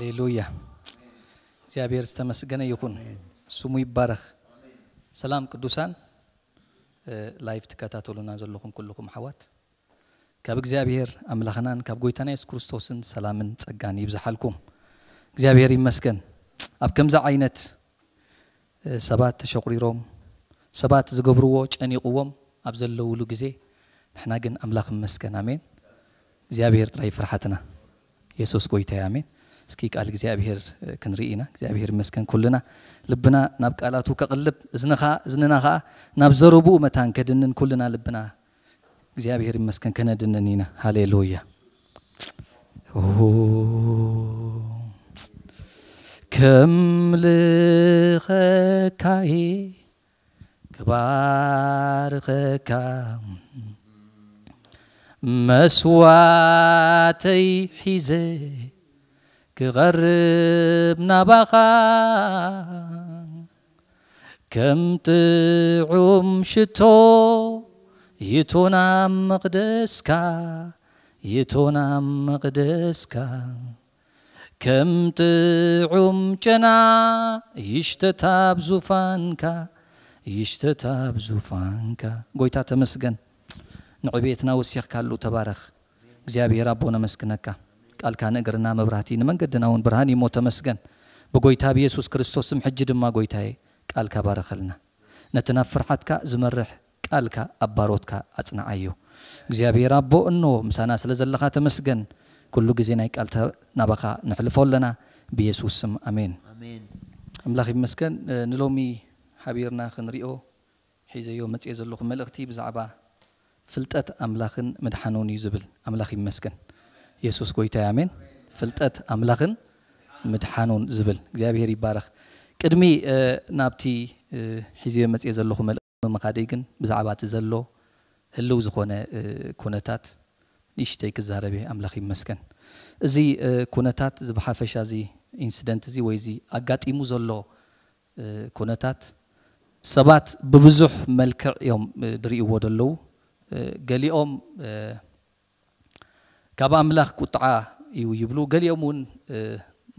ሃሌሉያ። እግዚኣብሔር ዝተመስገነ ይኹን። ስሙ ይባረኽ። ሰላም ቅዱሳን፣ እ፣ ላይቭ ትከታተሉና ዘለኹም ኩልኹም ኣሕዋት፣ ካብ እግዚኣብሔር ኣምላኽናን ካብ ጎይታና የሱስ ክርስቶስን ሰላምን ጸጋን ይብዝሓልኩም። እግዚኣብሔር ይመስገን። ኣብ ከምዚ ዓይነት፣ እ፣ ሰባት ተሸቑሪሮም፣ ሰባት ዝገብርዎ ጨኒቕዎም ኣብ ዘለውሉ ግዜ፣ ንሕና ግን ኣምላኽ ይመስገን። ኣሜን። እግዚኣብሔር ጥራይ ፍርሓትና። የሱስ ጎይታ እዩ። ኣሜን። እስኪ ቃል እግዚኣብሔር፣ እ፣ ክንርኢ ኢና። እግዚኣብሔር ይመስገን። ኩልና ልብና ናብ ቃላቱ ከቕልብ፣ እዝንኻ፣ እዝንና ኸኣ ናብ ዘረብኡ መታን ከድንን ኩልና ልብና እግዚኣብሔር ይመስገን ከነድንን ኢና። ሃሌሉያ። ኦ፣ ከምልኸካይ ክባርኸካ መስዋዕተይ ሒዘ ክቐርብ ናባኻ ከም ጥዑም ሽቶ ይቶና መቕደስካ ይቶና መቕደስካ ከም ጥዑም ጨና ይሽተት ኣብ ዙፋንካ ይሽተት ኣብ ዙፋንካ። ጎይታ ተመስገን፣ ንዕቤትና ወሲኽካሉ ተባረኽ። እግዚኣብሔር ኣቦ ነመስግነካ። ቃልካ ንእግርና መብራህቲ ንመንገድና እውን ብርሃን እዩሞ ተመስገን። ብጎይታ ብየሱስ ክርስቶስ ስም ሕጂ ድማ ጎይታዬ ቃልካ ባረኸልና። ነቲ ናብ ፍርሓትካ ዝመርሕ ቃልካ ኣብ ባሮትካ ኣጽንዓዮ። እግዚኣብሔር ኣቦ እንሆ ምሳና ስለ ዘለኻ ተመስገን። ኩሉ ግዜ ናይ ቃል ናባኻ ነሕልፎ ኣለና። ብየሱስ ስም ኣሜን። ኣሜን። ኣምላኽ ይመስገን። እ፣ ንሎሚ ሓቢርና ክንሪኦ ሒዘዮ መጽየ ዘለኹ መልእኽቲ ብዛዕባ ፍልጠት ኣምላኽን ምድሓኑን እዩ ዝብል። ኣምላኽ ይመስገን። የሱስ ጎይታ እዩ። ኣሜን። ፍልጠት ኣምላኽን ምድሓኑን ዝብል። እግዚኣብሔር ይባረኽ። ቅድሚ፣ እ፣ ናብቲ፣ እ፣ ሒዘዮ መጽየ ዘለኹ መልእኽቲ ምምኻደይ ግን ብዛዕባ እቲ ዘሎ ህልው ዝኾነ፣ እ፣ ኩነታት ንእሽተይ ክዛረብ እየ። ኣምላኽ ይመስገን። እዚ፣ እ፣ ኩነታት እዚ ብሓፈሻ እዚ ኢንሲደንት እዚ ወይ እዚ ኣጋጢሙ ዘሎ፣ እ፣ ኩነታት ሰባት ብብዙሕ መልክዕ እዮም፣ እ፣ ዝርእይዎ ዘለዉ። እ፣ ገሊኦም፣ እ፣ ካብ ኣምላኽ ቁጥዓ እዩ ይብሉ፣ ገሊኦም እውን፣ እ፣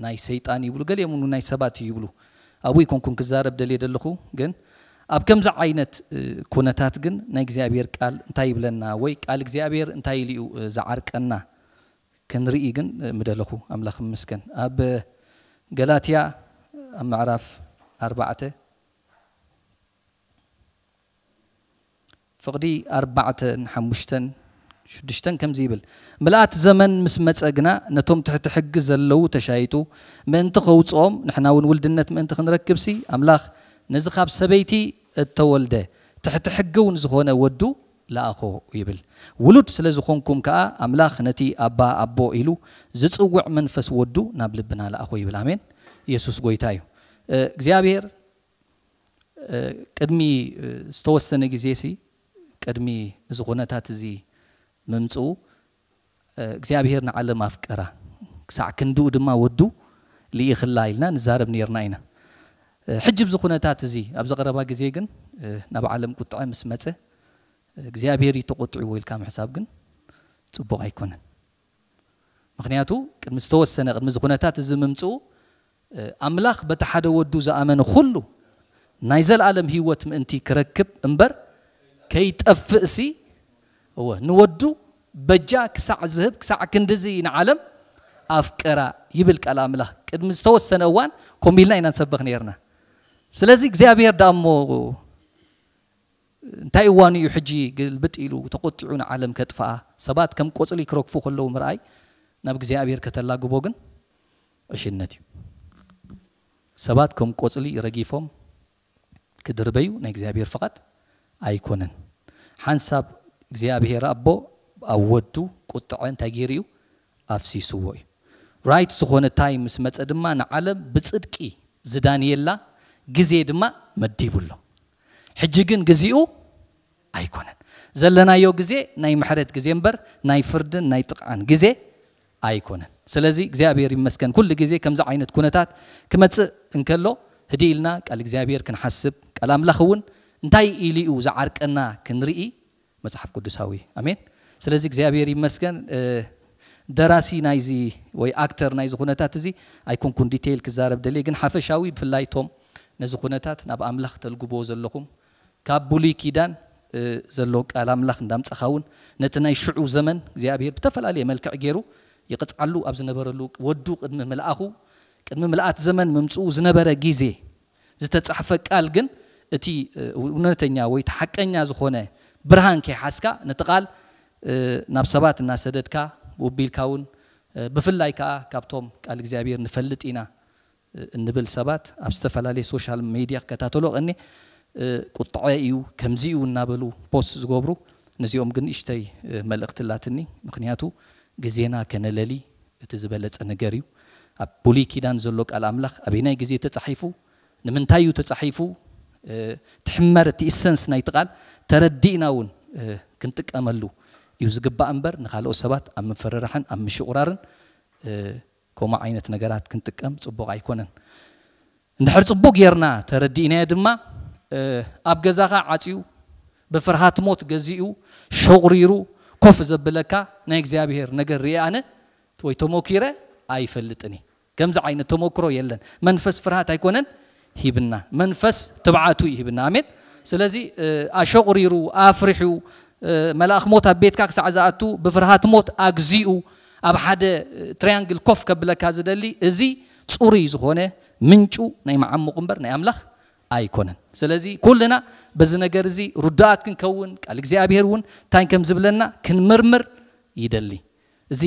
ናይ ሰይጣን ይብሉ፣ ገሊኦም እውን ናይ ሰባት እዩ ይብሉ። ኣብኡ ኣይኮንኩን ክዛረብ ደልየ ዘለኹ፣ ግን ኣብ ከምዚ ዓይነት፣ እ፣ ኩነታት ግን ናይ እግዚኣብሔር ቃል እንታይ ይብለና ወይ ቃል እግዚኣብሔር እንታይ ኢሉ እዩ፣ እ፣ ዝዓርቀና ክንርኢ ግን፣ እ፣ ምደለኹ። ኣምላኽ ይመስገን። ኣብ ገላትያ ኣብ ምዕራፍ ኣርባዕተ ፍቕዲ ኣርባዕተን ሓሙሽተን ሽዱሽተን ከምዚ ይብል፣ ምልኣት ዘመን ምስ መጸ ግና ነቶም ትሕቲ ሕጊ ዘለዉ ተሻይጡ ምእንቲ ከውጽኦም፣ ንሕና እውን ውልድነት ምእንቲ ክንረክብሲ፣ ኣምላኽ ነዚ ካብ ሰበይቲ እተወልደ ትሕቲ ሕጊ እውን ዝኾነ ወዱ ለኣኾ ይብል። ውሉድ ስለ ዝኾንኩም ከኣ ኣምላኽ ነቲ ኣባ ኣቦ ኢሉ ዝጽውዕ መንፈስ ወዱ ናብ ልብና ለኣኾ ይብል። ኣሜን። የሱስ ጎይታ እዩ። እ፣ እግዚኣብሔር እ፣ ቅድሚ፣ እ፣ ዝተወሰነ ግዜ ሲ፣ ቅድሚ እዚ ኩነታት እዚ ምምጽኡ፣ እ፣ እግዚኣብሔር ንዓለም ኣፍቀራ፣ ክሳዕ ክንድኡ ድማ ወዱ ልኢኽላ ኢልና ንዛረብ ነይርና ኢና። እ፣ ሕጂ ኣብዚ ኩነታት እዚ፣ ኣብዚ ቀረባ ግዜ ግን፣ እ፣ ናብ ዓለም ቁጥዐ ምስ መጸ፣ እ፣ እግዚኣብሔር እዩ ተቖጢዕዎ ኢልካ ምሕሳብ ግን ጽቡቕ ኣይኮነን። ምኽንያቱ ቅድሚ ዝተወሰነ፣ ቅድሚ እዚ ኩነታት እዚ ምምጽኡ፣ እ፣ ኣምላኽ በቲ ሓደ ወዱ ዝኣመነ ኩሉ ናይ ዘለኣለም ህይወት ምእንቲ ክረክብ እምበር ከይጠፍእሲ፣ እወ፣ ንወዱ በጃ ክሳዕ ዝህብ፣ ክሳዕ ክንድዚ ንዓለም ኣፍቀራ ይብል ቃል ኣምላኽ። ቅድሚ ዝተወሰነ እዋን ኮም ኢልና ኢና ንሰብኽ ነይርና። ስለዚ እግዚኣብሔር ደኣ እሞ እንታይ እዋኑ እዩ ሕጂ ግልብጥ ኢሉ ተቖጢዑ ንዓለም ከጥፍኣ? ሰባት ከም ቆጽሊ ክረግፉ ከለዉ ምርኣይ ናብ እግዚኣብሔር ከተላግቦ ግን ዕሽነት እዩ። ሰባት ከም ቆጽሊ ረጊፎም ክድርበዩ ናይ እግዚኣብሔር ፍቓድ ኣይኮነን። ሓንሳብ እግዚኣብሔር ኣቦ ኣብ ወዱ ቁጥዐ እንታይ ገይሩ እዩ? ኣፍሲስዎ እዩ። ራይት ዝኾነ ታይም ምስ መጸ ድማ ንዓለም ብጽድቂ ዝዳንየላ ግዜ ድማ መዲቡ ኣሎ። ሕጂ ግን ግዜኡ ኣይኮነን። ዘለናዮ ግዜ ናይ ምሕረት ግዜ እምበር ናይ ፍርድን ናይ ጥቕዓን ግዜ ኣይኮነን። ስለዚ እግዚኣብሔር ይመስገን፣ ኩሉ ግዜ ከምዚ ዓይነት ኩነታት ክመጽእ እንከሎ ህድእ ኢልና ቃል እግዚኣብሔር ክንሓስብ፣ ቃል ኣምላኽ እውን እንታይ ኢሉ እዩ ዝዓርቀና ክንርኢ መጽሓፍ ቅዱሳዊ። ኣሜን። ስለዚ እግዚኣብሔር ይመስገን፣ እ፣ ደራሲ ናይዚ ወይ ኣክተር ናይዚ ኩነታት እዚ ኣይኮንኩን ዲቴይል ክዛረብ ደልየ፣ ግን ሓፈሻዊ ብፍላይ እቶም ነዚ ኩነታት ናብ ኣምላኽ ተልግብዎ ዘለኹም ካብ ብሉይ ኪዳን ዘሎ ቃል ኣምላኽ እንዳምጻኻ እውን ነቲ ናይ ሽዑ ዘመን እግዚኣብሔር ብተፈላለየ መልክዕ ገይሩ ይቕጽዓሉ ኣብ ዝነበረሉ ወዱ ቅድሚ ምልኣኹ ቅድሚ ምልኣት ዘመን ምምጽኡ ዝነበረ ግዜ ዝተጻሕፈ ቃል ግን እቲ እውነተኛ ወይ እቲ ሓቀኛ ዝኾነ ብርሃን ከይሓዝካ ነቲ ቃል ናብ ሰባት እናሰደድካ ውቢልካ እውን ብፍላይ ከዓ ካብቶም ቃል እግዚኣብሔር ንፈልጥ ኢና እንብል ሰባት ኣብ ዝተፈላለየ ሶሻል ሚድያ ክከታተሎ ቀኒ ቁጥዐ እዩ ከምዚ እዩ እናበሉ ፖስት ዝገብሩ ነዚኦም ግን እሽተይ መልእክቲ ላትኒ ምክንያቱ ግዜና ከነለሊ እቲ ዝበለጸ ነገር እዩ ኣብ ብሉይ ኪዳን ዘሎ ቃል ኣምላኽ ኣበይናይ ግዜ ተጻሒፉ ንምንታይ እዩ ተጻሒፉ ትሕመር እቲ ኢሰንስ ናይቲ ቃል ተረዲእና እውን ክንጥቀመሉ እዩ ዝግባእ እምበር ንካልኦት ሰባት ኣብ ምፍርራሕን ኣብ ምሽቑራርን ከምኡ ዓይነት ነገራት ክንጥቀም ጽቡቕ ኣይኮነን። እንድሕር ጽቡቕ ጌርና ተረዲእናዮ ድማ ኣብ ገዛኻ ዓጽዩ ብፍርሃት ሞት ገዚኡ ሸቑሪሩ ኮፍ ዘብለካ ናይ እግዚኣብሔር ነገር ርኢ ኣነ ወይ ተሞኪረ ኣይፈልጥን እየ። ከምዚ ዓይነት ተሞክሮ የለን። መንፈስ ፍርሃት ኣይኮነን ሂብና፣ መንፈስ ትብዓቱ እዩ ሂብና። ኣሜን። ስለዚ ኣሸቑሪሩ ኣፍሪሑ መልኣኽ ሞት ኣብ ቤትካ ክሳዕ ዝኣቱ ብፍርሃት ሞት ኣግዚኡ ኣብ ሓደ ትሪያንግል ኮፍ ከብለካ ዝደሊ እዚ ጽሩይ ዝኾነ ምንጩ ናይ መዓሙቕ እምበር ናይ ኣምላኽ ኣይኮነን። ስለዚ ኩልና በዚ ነገር እዚ ርዱኣት ክንከውን ቃል እግዚኣብሔር እውን እንታይ ከም ዝብለና ክንምርምር ይደሊ። እዚ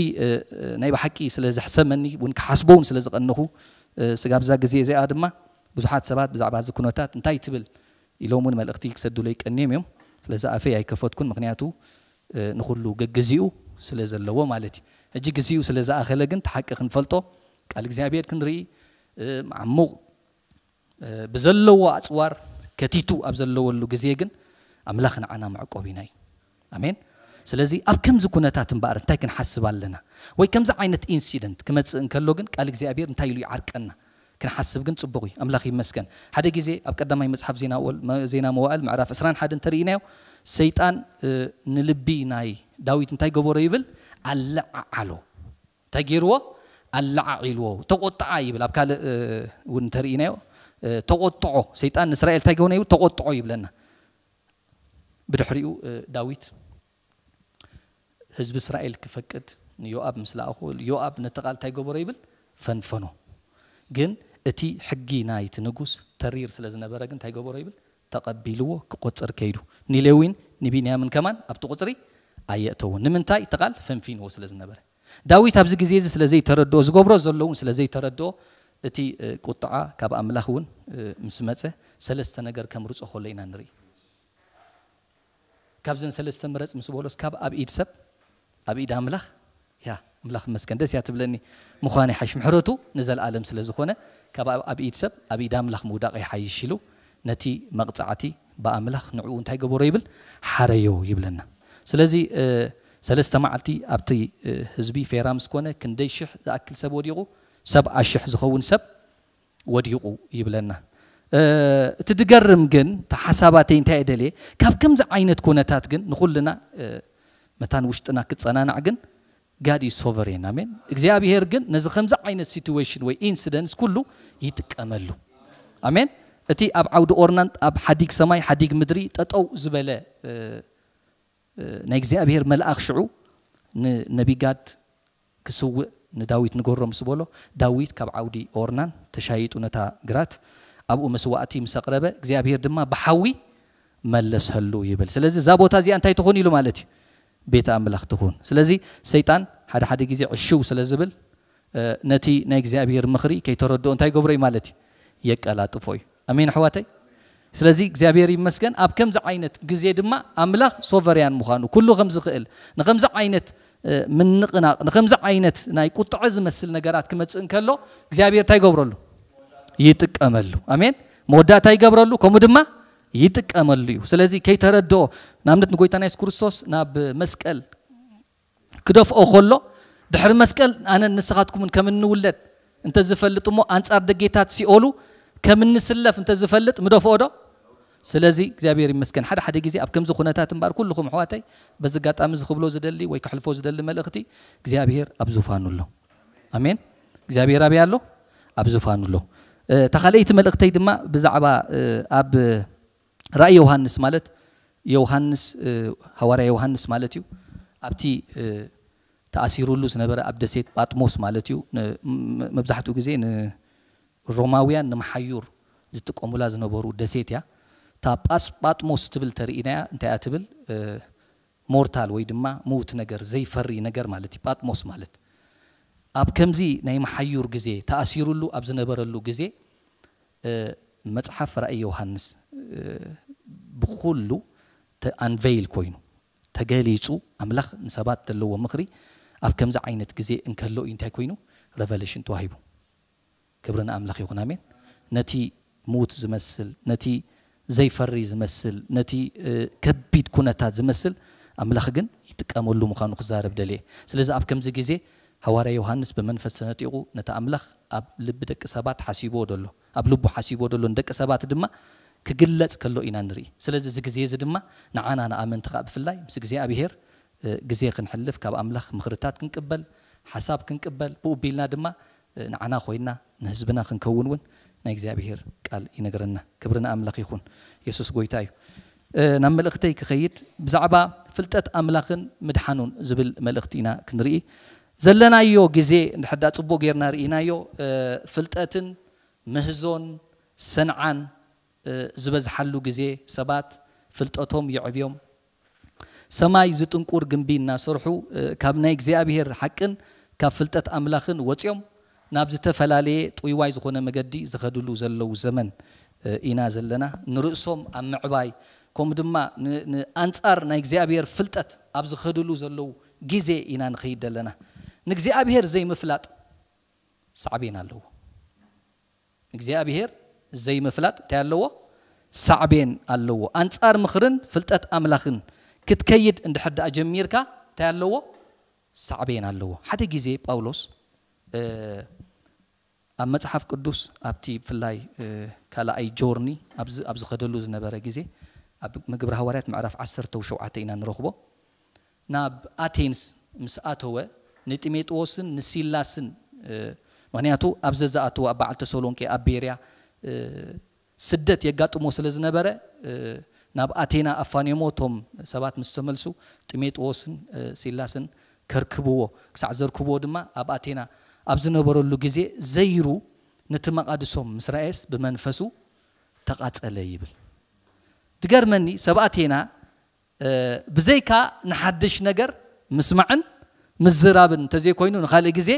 ናይ ብሓቂ ስለ ዘሕሰመኒ እውን ክሓስቦ እውን ስለ ዝቐንኹ ስጋብ እዛ ግዜ እዚኣ ድማ ብዙሓት ሰባት ብዛዕባ እዚ ኩነታት እንታይ ትብል ኢሎም እውን መልእኽቲ ክሰዱለይ ቀንዮም እዮም። ስለዚ ኣፈይ ኣይከፈትኩን፣ ምክንያቱ ንኩሉ ገግዚኡ ስለ ዘለዎ ማለት እዩ። ሕጂ ግዚኡ ስለ ዝኣኸለ ግን እቲ ሓቂ ክንፈልጦ ቃል እግዚኣብሔር ክንርኢ ዓሙቕ ብዘለዎ ኣጽዋር ከቲቱ ኣብ ዘለወሉ ግዜ ግን ኣምላኽ ንዓና መዕቆቢና እዩ። ኣሜን። ስለዚ ኣብ ከምዚ ኩነታት እምበኣር እንታይ ክንሓስብ ኣለና? ወይ ከምዚ ዓይነት ኢንሲደንት ክመጽእ እንከሎ ግን ቃል እግዚኣብሔር እንታይ ኢሉ ይዓርቀና? ክንሓስብ ግን ጽቡቕ እዩ። ኣምላኽ ይመስገን። ሓደ ግዜ ኣብ ቀዳማይ መጽሓፍ ዜና መዋእል ምዕራፍ ዕስራን ሓደን እንተርኢናዮ ሰይጣን ንልቢ ናይ ዳዊት እንታይ ገበሮ ይብል? ኣለዓዓሎ። እንታይ ገይርዎ? ኣለዓዒልዎ። ተቆጥዓ ይብል። ኣብ ካልእ እውን እንተርኢናዮ ተቆጥዖ። ሰይጣን ንእስራኤል እንታይ ገሆነ ይብል? ተቆጥዖ ይብለና። ብድሕሪኡ ዳዊት ህዝቢ እስራኤል ክፈቅድ ንዮኣብ ምስ ለኣኹ ዮኣብ ነቲ ቃል እንታይ ገበሮ ይብል? ፈንፈኖ። ግን እቲ ሕጊ ናይቲ ንጉስ ተሪር ስለ ዝነበረ ግን እንታይ ገበሮ ይብል? ተቐቢልዎ ክቆጽር ከይዱ። ንሌዊን ንቢንያምን ከማን ኣብቲ ቁጽሪ ኣየእተውን። ንምንታይ? እቲ ቃል ፈንፊንዎ ስለ ዝነበረ። ዳዊት ኣብዚ ግዜ እዚ ስለ ዘይተረድኦ ዝገብሮ ዘሎ እውን ስለ ዘይተረድኦ እቲ ቁጥዓ ካብ ኣምላኽ እውን ምስ መጸ ሰለስተ ነገር ከምርጾ ከሎ ኢና ንርኢ። ካብዘን ሰለስተ ምረጽ ምስ በሎስ ካብ ኣብ ኢድ ሰብ ኣብ ኢድ ኣምላኽ ያ ኣምላኽ መስገን ደስ እያ ትብለኒ ምዃን ይሓይሽ ምሕረቱ ንዘለኣለም ስለ ዝኾነ ካብ ኣብ ኢድ ሰብ ኣብ ኢድ ኣምላኽ ምውዳቕ ይሓይሽ ኢሉ ነቲ መቕጻዕቲ ብኣምላኽ ንዕኡ እንታይ ገበሮ ይብል ሓረዮ ይብለና። ስለዚ ሰለስተ መዓልቲ ኣብቲ ህዝቢ ፌራ ምስ ኮነ ክንደይ ሽሕ ዝኣክል ሰብ ወዲቑ ሰብዓ ሽሕ ዝኸውን ሰብ ወዲቑ ይብለና። እቲ ድገርም ግን ተሓሳባተይ እንታይ ደልየ ካብ ከምዚ ዓይነት ኩነታት ግን ንኹልና መታን ውሽጥና ክጸናናዕ ግን ጋድ ዩ ሶቨሬን ኣሜን። እግዚኣብሔር ግን ነዚ ከምዚ ዓይነት ሲትዌሽን ወይ ኢንሲደንስ ኩሉ ይጥቀመሉ። ኣሜን። እቲ ኣብ ዓውዲ ኦርናን ኣብ ሓዲግ ሰማይ ሓዲግ ምድሪ ጠጠው ዝበለ ናይ እግዚኣብሔር መልኣኽ ሽዑ ንነቢጋድ ክስውእ ንዳዊት ንገሮ ምስ በሎ ዳዊት ካብ ዓውዲ ኦርናን ተሻይጡ ነታ ግራት ኣብኡ መስዋእቲ ምስ ኣቕረበ እግዚኣብሔር ድማ ብሓዊ መለሰሉ ይብል። ስለዚ እዛ ቦታ እዚኣ እንታይ ትኹን ኢሉ ማለት እዩ? ቤተ ኣምላኽ ትኹን። ስለዚ ሰይጣን ሓደ ሓደ ግዜ ዕሽው ስለ ዝብል ነቲ ናይ እግዚኣብሔር ምኽሪ ከይተረድኦ እንታይ ገብሮ እዩ ማለት እዩ? የቀላጥፎ እዩ። ኣሜን ኣሕዋተይ። ስለዚ እግዚኣብሔር ይመስገን ኣብ ከምዚ ዓይነት ግዜ ድማ ኣምላኽ ሶቨርያን ምዃኑ ኩሉ ከም ዝኽእል ንከምዚ ዓይነት ምንቕናቕ ንከምዚ ዓይነት ናይ ቁጥዐ ዝመስል ነገራት ክመፅእ እንከሎ እግዚኣብሔር እንታይ ይገብረሉ? ይጥቀመሉ። ኣሜን። መወዳእታ ይገብረሉ፣ ከምኡ ድማ ይጥቀመሉ እዩ። ስለዚ ከይተረድኦ ንኣብነት ንጎይታና የሱስ ክርስቶስ ናብ መስቀል ክደፍኦ ከሎ ድሕሪ መስቀል ኣነን ንስኻትኩምን ከም እንውለድ እንተ ዝፈልጥ እሞ ኣንጻር ደጌታት ሲኦሉ ከም እንስለፍ እንተ ዝፈልጥ ምደፍኦ ዶ? ስለዚ እግዚኣብሔር ይመስገን፣ ሓደ ሓደ ግዜ ኣብ ከምዚ ኩነታት እምበኣር፣ ኩልኹም ኣሕዋተይ፣ በዚ ኣጋጣሚ እዚ ክብሎ ዝደሊ ወይ ከሕልፎ ዝደሊ መልእኽቲ፣ እግዚኣብሔር ኣብ ዙፋኑ ኣሎ። ኣሜን። እግዚኣብሔር ኣበይ ኣሎ? ኣብ ዙፋኑ ኣሎ። እታ ካልኣይቲ መልእኽተይ ድማ ብዛዕባ ኣብ ራእይ ዮሃንስ፣ ማለት ዮሃንስ፣ ሃዋርያ ዮሃንስ ማለት እዩ፣ ኣብቲ ተኣሲሩሉ ዝነበረ ኣብ ደሴት ጳጥሞስ ማለት እዩ። መብዛሕትኡ ግዜ ንሮማውያን ንመሓዩር ዝጥቀሙላ ዝነበሩ ደሴት እያ። እታ ጳስ ጳጥሞስ ትብል ተርእናያ እንታይ እያ ትብል? ሞርታል ወይ ድማ ምውት ነገር፣ ዘይፈሪ ነገር ማለት እዩ ጳጥሞስ ማለት። ኣብ ከምዚ ናይ መሓዩር ግዜ ተኣሲሩሉ ኣብ ዝነበረሉ ግዜ፣ መጽሓፍ ራእይ ዮሃንስ ብኩሉ ኣንቨይል ኮይኑ ተገሊጹ፣ ኣምላኽ ንሰባት ዘለዎ ምኽሪ ኣብ ከምዚ ዓይነት ግዜ እንከሎ እዩ እንታይ ኮይኑ? ረቨሌሽን ተዋሂቡ። ክብሪ ንኣምላኽ ይኹን። ኣሜን። ነቲ ምዉት ዝመስል፣ ነቲ ዘይፈሪ ዝመስል፣ ነቲ ከቢድ ኩነታት ዝመስል፣ ኣምላኽ ግን ይጥቀመሉ ምዃኑ ክዛረብ ደልየ። ስለዚ ኣብ ከምዚ ግዜ ሃዋርያ ዮሃንስ ብመንፈስ ተነጢቑ ነቲ ኣምላኽ ኣብ ልቢ ደቂ ሰባት ሓሲብዎ ደሎ፣ ኣብ ልቡ ሓሲብዎ ደሎ ንደቂ ሰባት ድማ ክግለጽ ከሎ ኢና ንርኢ። ስለዚ እዚ ግዜ እዚ ድማ ንዓና ንኣመንቲ ከኣ ብፍላይ ምስ እግዚኣብሔር ግዜ ክንሕልፍ፣ ካብ ኣምላኽ ምኽርታት ክንቅበል፣ ሓሳብ ክንቅበል፣ ብኡ ቢልና ድማ ንዓና ኮይና ንህዝብና ክንከውን እውን ናይ እግዚኣብሔር ቃል ይነግረና። ክብሪ ንኣምላኽ ይኹን። የሱስ ጎይታ እዩ። ናብ መልእኽተይ ክኸይድ፣ ብዛዕባ ፍልጠት ኣምላኽን ምድሓኑን ዝብል መልእኽቲ ኢና ክንርኢ። ዘለናዮ ግዜ እንድሕር ዳ ጽቡቕ ጌርና ርኢናዮ፣ ፍልጠትን ምህዞን ሰንዓን ዝበዝሓሉ ግዜ፣ ሰባት ፍልጠቶም የዕብዮም፣ ሰማይ ዝጥንቁር ግንቢ እናሰርሑ፣ ካብ ናይ እግዚኣብሔር ሓቅን ካብ ፍልጠት ኣምላኽን ወጽዮም ናብ ዝተፈላለየ ጥውይዋይ ዝኾነ መገዲ ዝኸድሉ ዘለዉ ዘመን ኢና ዘለና። ንርእሶም ኣብ ምዕባይ፣ ከምኡ ድማ ን-፣ ንኣንጻር ናይ እግዚኣብሔር ፍልጠት ኣብ ዝኸድሉ ዘለዉ ግዜ ኢና ንኸይድ ዘለና። ንእግዚኣብሔር ዘይምፍላጥ ሳዕቤን ኣለዎ። እግዚኣብሔር ዘይምፍላጥ እንታይ ኣለዎ? ሳዕቤን ኣለዎ። ኣንጻር ምኽርን ፍልጠት ኣምላኽን ክትከይድ እንድሕር ደኣ ጀሚርካ እንታይ ኣለዎ? ሳዕቤን ኣለዎ። ሓደ ግዜ ጳውሎስ፣ እ፣ ኣብ መጽሓፍ ቅዱስ ኣብቲ ብፍላይ፣ እ፣ ካልኣይ ጆርኒ ኣብዚ፣ ኣብ ዝኸደሉ ዝነበረ ግዜ ኣብ መግብሪ ሃዋርያት ምዕራፍ ዓሰርተ ሸውዓተ ኢና ንረኽቦ። ናብ ኣቴንስ ምስ ኣተወ ንጢሜጥዎስን ንሲላስን፣ እ፣ ምኽንያቱ ኣብ ዘዝኣተወ ኣብ በዓል ተሰሎንቄ ኣብ ቤርያ፣ እ፣ ስደት የጋጥሞ ስለ ዝነበረ፣ እ፣ ናብ ኣቴና ኣፋንዮሞ እቶም ሰባት ምስ ተመልሱ ጢሜጥዎስን፣ እ፣ ሲላስን ከርክብዎ፣ ክሳዕ ዘርክብዎ ድማ ኣብ ኣቴና ኣብ ዝነበረሉ ግዜ ዘይሩ ነቲ መቓድሶም ምስ ረኣየስ ብመንፈሱ ተቓጸለ ይብል። ትገርመኒ ሰብ ኣቴና እ፣ ብዘይካ ንሓድሽ ነገር ምስማዕን ምዝራብን እንተዘይኮይኑ ንኻልእ ግዜ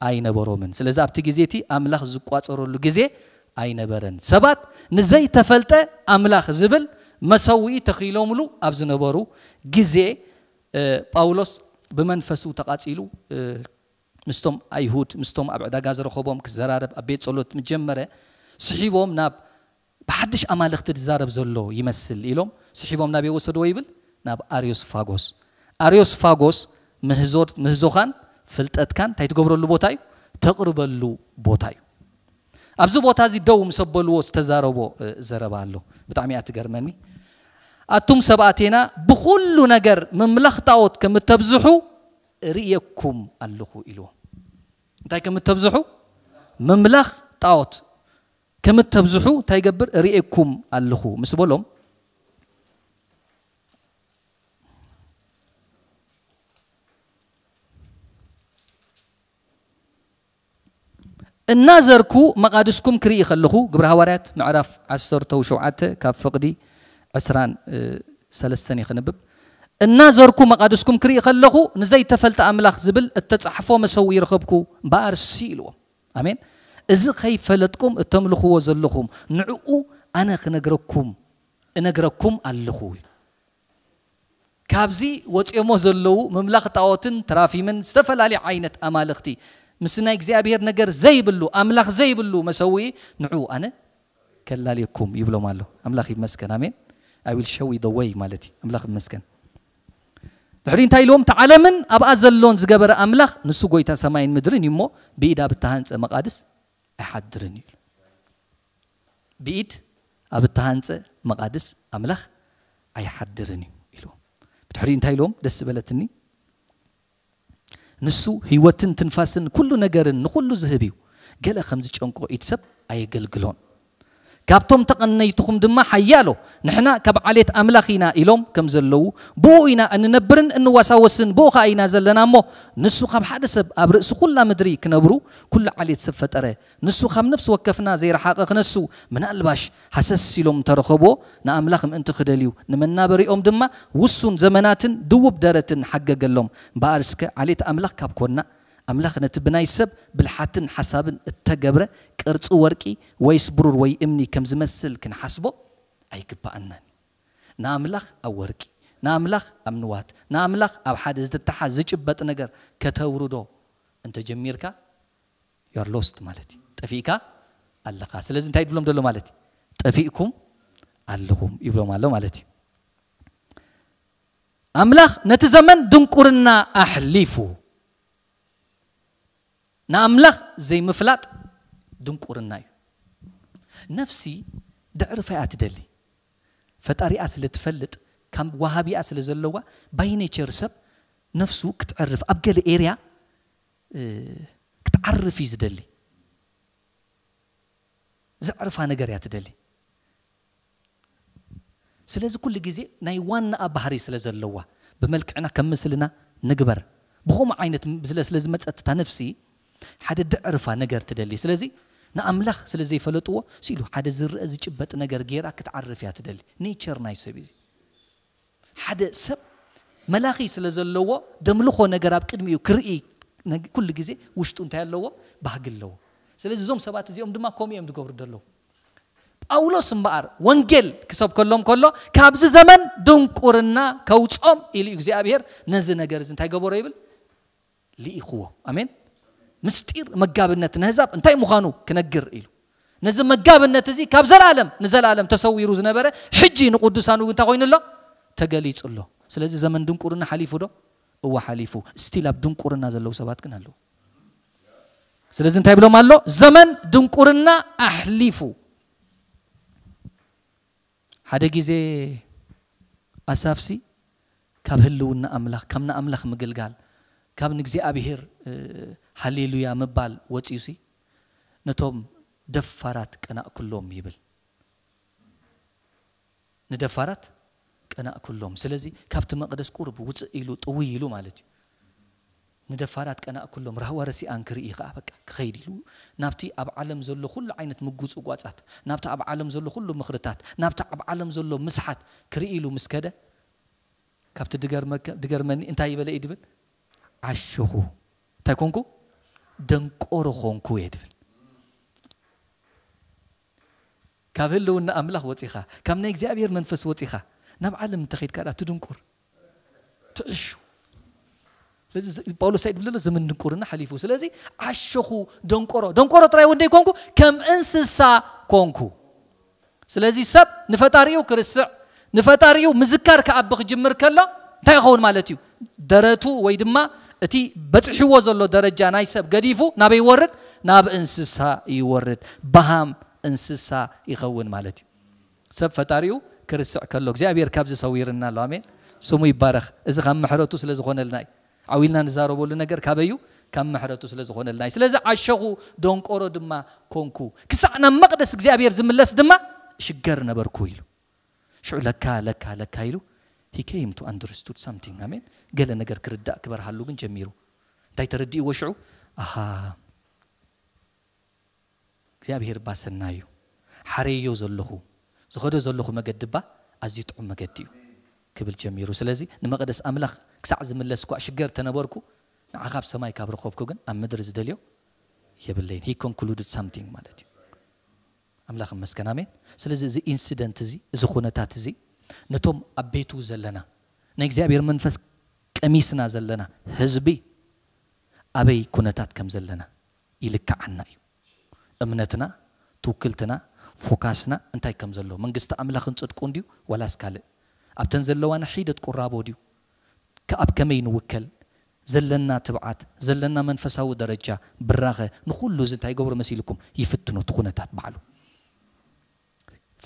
ኣይነበሮምን። ስለዚ ኣብቲ ግዜ እቲ ኣምላኽ ዝቋጸረሉ ግዜ ኣይነበረን። ሰባት ንዘይተፈልጠ ኣምላኽ ዝብል መሰውኢ ተኺሎምሉ ኣብ ዝነበሩ ግዜ፣ እ፣ ጳውሎስ ብመንፈሱ ተቓጺሉ፣ እ፣ ምስቶም ኣይሁድ፣ ምስቶም ኣብ ዕዳጋ ዝረኸቦም ክዘራረብ ኣብ ቤት ጸሎት ምስ ጀመረ፣ ስሒቦም ናብ ብሓድሽ ኣማልኽቲ ዝዛረብ ዘሎ ይመስል ኢሎም ስሒቦም ናበይ ወሰድዎ ይብል? ናብ ኣርዮስፋጎስ። ኣርዮስፋጎስ ምህዞ-፣ ምህዞኻን ፍልጠትካን እንታይ ትገብረሉ ቦታ እዩ? ተቕርበሉ ቦታ እዩ። ኣብዚ ቦታ እዚ ደው ምስ ኣበልዎ ዝተዛረቦ፣ እ፣ ዘረባ ኣሎ። ብጣዕሚ እያ ትገርመኒ። ኣቱም ሰብ ኣቴና፣ ብኹሉ ነገር ምምላኽ ጣዖት ከም እተብዝሑ ርእየኩም ኣለኹ ኢልዎም። እንታይ ከም እተብዝሑ? ምምላኽ ጣዖት ከም እተብዝሑ እንታይ ይገብር? ርእየኩም ኣለኹ ምስ በሎም፣ እናዘርኩ መቓድስኩም ክርኢ ከለኹ፣ ግብሪ ሃዋርያት ምዕራፍ ዓሰርተ ሸውዓተ ካብ ፍቕዲ ዕስራን ሰለስተን እየ ከንብብ። እናዘርኩ መቓድስኩም ክርኢ ከለኹ፣ ንዘይተፈልጠ ኣምላኽ ዝብል እተጻሕፎ መሰውኢ ረኸብኩ፣ እምበኣርሲ ኢልዎም። ኣሜን። እዚ ኸይፈለጥኩም እተምልኽዎ ዘለኹም፣ ንዕኡ ኣነ ክነግረኩም፣ እነግረኩም ኣለኹ። ካብዚ ወፂኦሞ ዘለዉ ምምላኽ ጣዖትን ተራፊምን ዝተፈላለየ ዓይነት ኣማልኽቲ፣ ምስ ናይ እግዚኣብሔር ነገር ዘይብሉ፣ ኣምላኽ ዘይብሉ መሰውኢ፣ ንዑ ኣነ ከላልየኩም ይብሎም ኣሎ። ኣምላኽ ይመስገን። ኣሜን። I will show you the way ማለት እዩ። ኣምላኽ ይመስገን። ድሕሪ እንታይ ኢልዎም? እታ ዓለምን ኣብኣ ዘሎን ዝገበረ ኣምላኽ፣ ንሱ ጎይታ ሰማይን ምድርን እዩ እሞ፣ ብኢድ ኣብ እተሃንጸ መቓድስ ኣይሓድርን እዩ። ብኢድ ኣብ እተሃንጸ መቓድስ ኣምላኽ ኣይሓድርን እዩ ኢሉ። ብድሕሪኡ እንታይ ኢልዎም? ደስ ዝበለትኒ፣ ንሱ ህይወትን ትንፋስን ኩሉ ነገርን ንኹሉ ዝህብ እዩ። ገለ ከም ዝጨንቆ ኢድ ሰብ ኣየገልግሎን። ካብቶም ተቐነይትኹም ድማ ሓያሎ፣ ንሕና ካብ ዓሌት ኣምላኽ ኢና ኢሎም ከም ዘለዉ፣ ብኡ ኢና እንነብርን እንዋሳወስን፣ ብኡ ኸኣ ኢና ዘለና እሞ፣ ንሱ ካብ ሓደ ሰብ ኣብ ርእሲ ኩላ ምድሪ ክነብሩ ኩሉ ዓሌት ሰብ ፈጠረ። ንሱ ካብ ነፍሲ ወከፍና ዘይረሓቐ ክነሱ፣ ምናልባሽ ሃሰስ ኢሎም እንተረኸብዎ፣ ንኣምላኽ ምእንቲ ክደልዩ፣ ንመናበሪኦም ድማ ውሱን ዘመናትን ድውብ ደረትን ሓገገሎም። እምበኣር እስከ ዓሌት ኣምላኽ ካብ ኮና፣ ኣምላኽ ነቲ ብናይ ሰብ ብልሓትን ሓሳብን እተገብረ ቅርጺ ወርቂ ወይስ ብሩር ወይ እምኒ ከም ዝመስል ክንሓስቦ ኣይግብኣናን እዩ። ንኣምላኽ ኣብ ወርቂ፣ ንኣምላኽ ኣብ ንዋት፣ ንኣምላኽ ኣብ ሓደ ዝተተሓዝ ዝጭበጥ ነገር ከተውርዶ እንተጀሚርካ፣ you are lost ማለት እዩ። ጠፊእካ ኣለኻ። ስለዚ እንታይ ይብሎም ዘሎ ማለት እዩ? ጠፊእኩም ኣለኹም ይብሎም ኣሎ ማለት እዩ። ኣምላኽ ነቲ ዘመን ድንቁርና ኣሕሊፉ። ንኣምላኽ ዘይምፍላጥ ድንቁርና እዩ። ነፍሲ ድዕርፋ እያ ትደሊ። ፈጣሪኣ ስለ ትፈልጥ፣ ካብ ወሃቢኣ ስለ ዘለዋ፣ by nature ሰብ ነፍሱ ክትዕርፍ፣ ኣብ ገለ ኤርያ፣ እ፣ ክትዓርፍ እዩ ዝደሊ። ዘዕርፋ ነገር እያ ትደሊ። ስለዚ ኩሉ ግዜ ናይ ዋናኣ ባህሪ ስለ ዘለዋ፣ ብመልክዕና ከም ምስልና ንግበር። ብኸምኡ ዓይነት ስለ፣ ስለ ዝመጸት እታ ነፍሲ፣ ሓደ ድዕርፋ ነገር ትደሊ። ስለዚ ንኣምላኽ ስለ ዘይፈለጥዎ፣ ስኢሉ ሓደ ዝረአ ዝጭበጥ ነገር ገይራ ክትዓርፍ እያ ትደሊ። ኔቸር ናይ ሰብ እዩ እዚ። ሓደ ሰብ መላኺ ስለ ዘለዎ፣ ደምልኾ ነገር ኣብ ቅድሚኡ ክርኢ ነግ-፣ ኩሉ ግዜ ውሽጡ እንታይ ኣለዎ? ባህጊ ኣለዎ። ስለዚ እዞም ሰባት እዚኦም ድማ ከምኡ እዮም ዝገብሩ ዘለዉ። ጳውሎስ እምበኣር ወንጌል ክሰብከሎም ከሎ፣ ካብዚ ዘመን ድንቁርና ከውጾም ኢሉ እዩ እግዚኣብሔር ነዚ ነገር እዚ እንታይ ገበሮ ይብል? ልኢኽዎ። ኣሜን። ምስጢር መጋብነት ነህዛብ እንታይ ምዃኑ ክነግር ኢሉ። ነዚ መጋብነት እዚ ካብ ዘላለም ንዘላለም ተሰዊሩ ዝነበረ፣ ሕጂ ንቅዱሳኑ እንታይ ኮይኑ ኣሎ? ተገሊጹ ኣሎ። ስለዚ ዘመን ድንቁርና ሓሊፉ ዶ? እወ ሓሊፉ። ስቲል ኣብ ድንቁርና ዘለዉ ሰባት ግን ኣለዉ። ስለዚ እንታይ ብሎም ኣሎ? ዘመን ድንቁርና ኣሕሊፉ። ሓደ ግዜ ኣሳፍሲ ካብ ህልውና ኣምላኽ፣ ካብ ንኣምላኽ ምግልጋል፣ ካብ ንእግዚኣብሔር፣ እ፣ ሃሌሉያ ምባል ወጺኡሲ፣ ነቶም ደፋራት ቀናእኩሎም ይብል። ንደፋራት ቀናእኩሎም። ስለዚ ካብቲ መቕደስ ቁሩብ ውጽእ ኢሉ፣ ጥውይ ኢሉ ማለት እዩ። ንደፋራት ቀናእኩሎም፣ ራህዋ ረሲኣን ክርኢ ኸኣ በቃ ክኸይድ ኢሉ፣ ናብቲ ኣብ ዓለም ዘሎ ኩሉ ዓይነት ምጉጽጓጻት፣ ናብቲ ኣብ ዓለም ዘሎ ኩሉ ምኽርታት፣ ናብቲ ኣብ ዓለም ዘሎ ምስሓት ክርኢ ኢሉ ምስ ከደ፣ ካብቲ ድገርመከ-፣ ድገርመኒ እንታይ ይበለ እዩ ድብል? ዓሸኹ። እንታይ ኮንኩ? ደንቆሮ ኾንኩ እየ ድብል። ካብ ህልውና ኣምላኽ ወጺኻ፣ ካብ ናይ እግዚኣብሔር መንፈስ ወጺኻ፣ ናብ ዓለም እንተኸይድካ ደኣ ትድንቁር፣ ትዕሹ። ስለዚ ዝ-፣ ጳውሎስ እንታይ ድብል ዘሎ? ዘመን ድንቁርና ሓሊፉ። ስለዚ ዓሸኹ፣ ደንቆሮ፣ ደንቆሮ ጥራይ እውን ደይኮንኩ፣ ከም እንስሳ ኮንኩ። ስለዚ ሰብ ንፈጣሪኡ ክርስዕ፣ ንፈጣሪኡ ምዝካር ክኣቢ ክጅምር ከሎ፣ እንታይ ይኸውን ማለት እዩ? ደረቱ ወይ ድማ እቲ በጺሕዎ ዘሎ ደረጃ ናይ ሰብ ገዲፉ ናበይ ይወርድ? ናብ እንስሳ ይወርድ። በሃም እንስሳ ይኸውን ማለት እዩ። ሰብ ፈጣሪኡ ክርስዕ ከሎ፣ እግዚኣብሔር ካብዚ ሰዊርና ኣሎ። ኣሜን። ስሙ ይባረኽ። እዚ ካብ ምሕረቱ ስለ ዝኾነልና እዩ። ዓው ኢልና ንዛረበሉ ነገር ካበዩ? ካብ ምሕረቱ ስለ ዝኾነልና እዩ። ስለዚ ዓሸኹ፣ ደንቆሮ ድማ ኮንኩ። ክሳዕ ናብ መቕደስ እግዚኣብሔር ዝምለስ ድማ ሽገር ነበርኩ ኢሉ። ሽዑ ለካ፣ ለካ፣ ለካ ኢሉ፣ he came to understood something። ኣሜን። ገለ ነገር ክርዳእ ክበርሃሉ ግን ጀሚሩ። እንታይ ተረዲእዎ ሽዑ? ኣሃ፣ እግዚኣብሔር እባ ሰናይ እዩ። ሓረዮ ዘለኹ፣ ዝኸዶ ዘለኹ መገዲ እባ ኣዝዩ ጥዑም መገዲ እዩ ክብል ጀሚሩ። ስለዚ ንመቕደስ ኣምላኽ ክሳዕ ዝምለስ እኳ ሽገር ተነበርኩ፣ ንዓኻ ኣብ ሰማይ ካብ ረኸብኩ ግን ኣብ ምድሪ ዝደልዮ የብለይን። He concluded something ማለት እዩ። ኣምላኽ ይመስገን፣ ኣሜን። ስለዚ እዚ ኢንሲደንት እዚ፣ እዚ ኩነታት እዚ፣ ነቶም ኣብ ቤቱ ዘለና፣ ናይ እግዚኣብሔር መንፈስ ቀሚስና ዘለና ህዝቢ ኣበይ ኩነታት ከም ዘለና ይልክዓና እዩ። እምነትና፣ ትውክልትና፣ ፎካስና እንታይ ከም ዘሎ፣ መንግስቲ ኣምላኽን ጽድቁን ድዩ ዋላስ ካልእ? ኣብተን ዘለዋና ሒደት ቁራቦ ድዩ? ከ-፣ ኣብ ከመይ ንውከል? ዘለና ትብዓት፣ ዘለና መንፈሳዊ ደረጃ፣ ብራኸ፣ ንኹሉ እዚ እንታይ ይገብሮ መሲልኩም? ይፍትኖ እቲ ኩነታት ባዕሉ።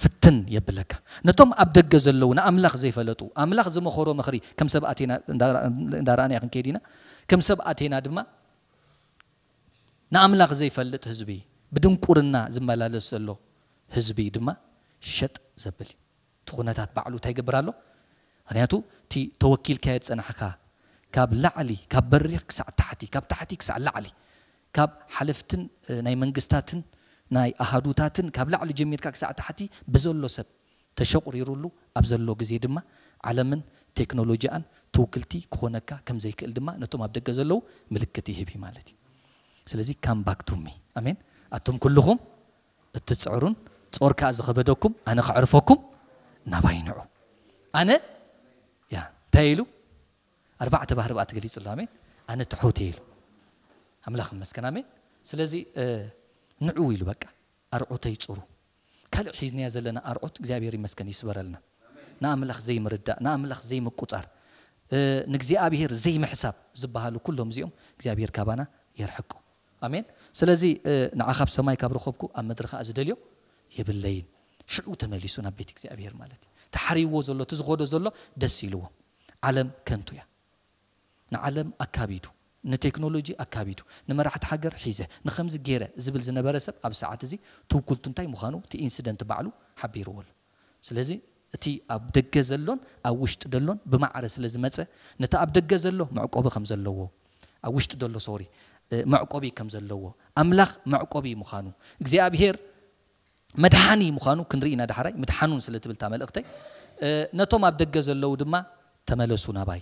ፍትን የብለካ። ነቶም ኣብ ደገ ዘለዉ ንኣምላኽ ዘይፈለጡ፣ ኣምላኽ ዝመኸሮ ምኽሪ ከም ሰብ ኣቴና እንዳረኣና ክንከይድ ኢና። ከም ሰብ ኣቴና ድማ ንኣምላኽ ዘይፈልጥ ህዝቢ፣ ብድንቁርና ዝመላለስ ዘሎ ህዝቢ ድማ ሸጥ ዘብል እዩ። እቲ ኩነታት ባዕሉ እንታይ ይገብር ኣሎ? ምክንያቱ እቲ ተወኪልካዮ ዝጸናሕካ ካብ ላዕሊ፣ ካብ በሪኽ ክሳዕ ታሕቲ፣ ካብ ታሕቲ ክሳዕ ላዕሊ፣ ካብ ሓለፍትን ናይ መንግስታትን ናይ ኣሃዱታትን ካብ ላዕሊ ጀሚርካ ክሳዕ ታሕቲ ብዘሎ ሰብ ተሸቑሪሩሉ ኣብ ዘሎ ግዜ ድማ ዓለምን ቴክኖሎጂኣን ትውክልቲ ክኾነካ ከም ዘይክእል ድማ ነቶም ኣብ ደገ ዘለዉ ምልክት ይህብ እዩ ማለት እዩ። ስለዚ come back to me። ኣሜን። ኣቱም ኩልኹም እትጽዕሩን ጾር ከኣ ዝኸበደኩም ኣነ ከዕርፈኩም ናባይ ንዑ። ኣነ ያ እንታይ ኢሉ ኣርባዕተ ባህሪ ብኣ ትገሊጽ ኣሎ። ኣሜን። ኣነ ትሑት እየ ኢሉ ኣምላኽ ይመስገን። ኣሜን። ስለዚ ንዑ ኢሉ በቃ ኣርዑተይ ጽሩ። ካልእ ሒዝናያ ዘለና ኣርዑት እግዚኣብሔር ይመስገን ይስበረልና። ንኣምላኽ ዘይምርዳእ፣ ንኣምላኽ ዘይምቁጻር፣ ንእግዚኣብሔር ዘይምሕሳብ ዝበሃሉ ኩሎም እዚኦም እግዚኣብሔር ካባና የርሕቆ። ኣሜን። ስለዚ ንዓ ካብ ሰማይ ካብ ረኸብኩ ኣብ ምድሪ ከኣ ዝደልዮ የብለይን። ሽዑ ተመሊሱ ናብ ቤት እግዚኣብሔር ማለት እዩ። ተሓሪዎ ዘሎ እቲ ዝኸዶ ዘሎ ደስ ኢልዎ። ዓለም ከንቱ እያ። ንዓለም ኣካቢዱ፣ ንቴክኖሎጂ ኣካቢዱ፣ ንመራሕቲ ሃገር ሒዘ፣ ንኸምዚ ገይረ ዝብል ዝነበረ ሰብ ኣብ ሰዓት እዚ ትውክልቱ እንታይ ምዃኑ እቲ ኢንሲደንት ባዕሉ ሓቢርዎ ኣሎ። ስለዚ እቲ ኣብ ደገ ዘሎን ኣብ ውሽጢ ደሎን ብማዕረ ስለ ዝመጸ ነቲ ኣብ ደገ ዘሎ መዕቆቢ ከም ዘለዎ ኣብ ውሽጢ ደሎ ሶሪ መዕቆቢ ከም ዘለዎ ኣምላኽ መዕቆቢ ምዃኑ እግዚኣብሔር መድሓኒ ምዃኑ ክንርኢ ኢና። ዳሕራይ ምድሓኑን ስለ ትብል እታ መልእኽተይ ነቶም ኣብ ደገ ዘለዉ ድማ ተመለሱ ናባይ።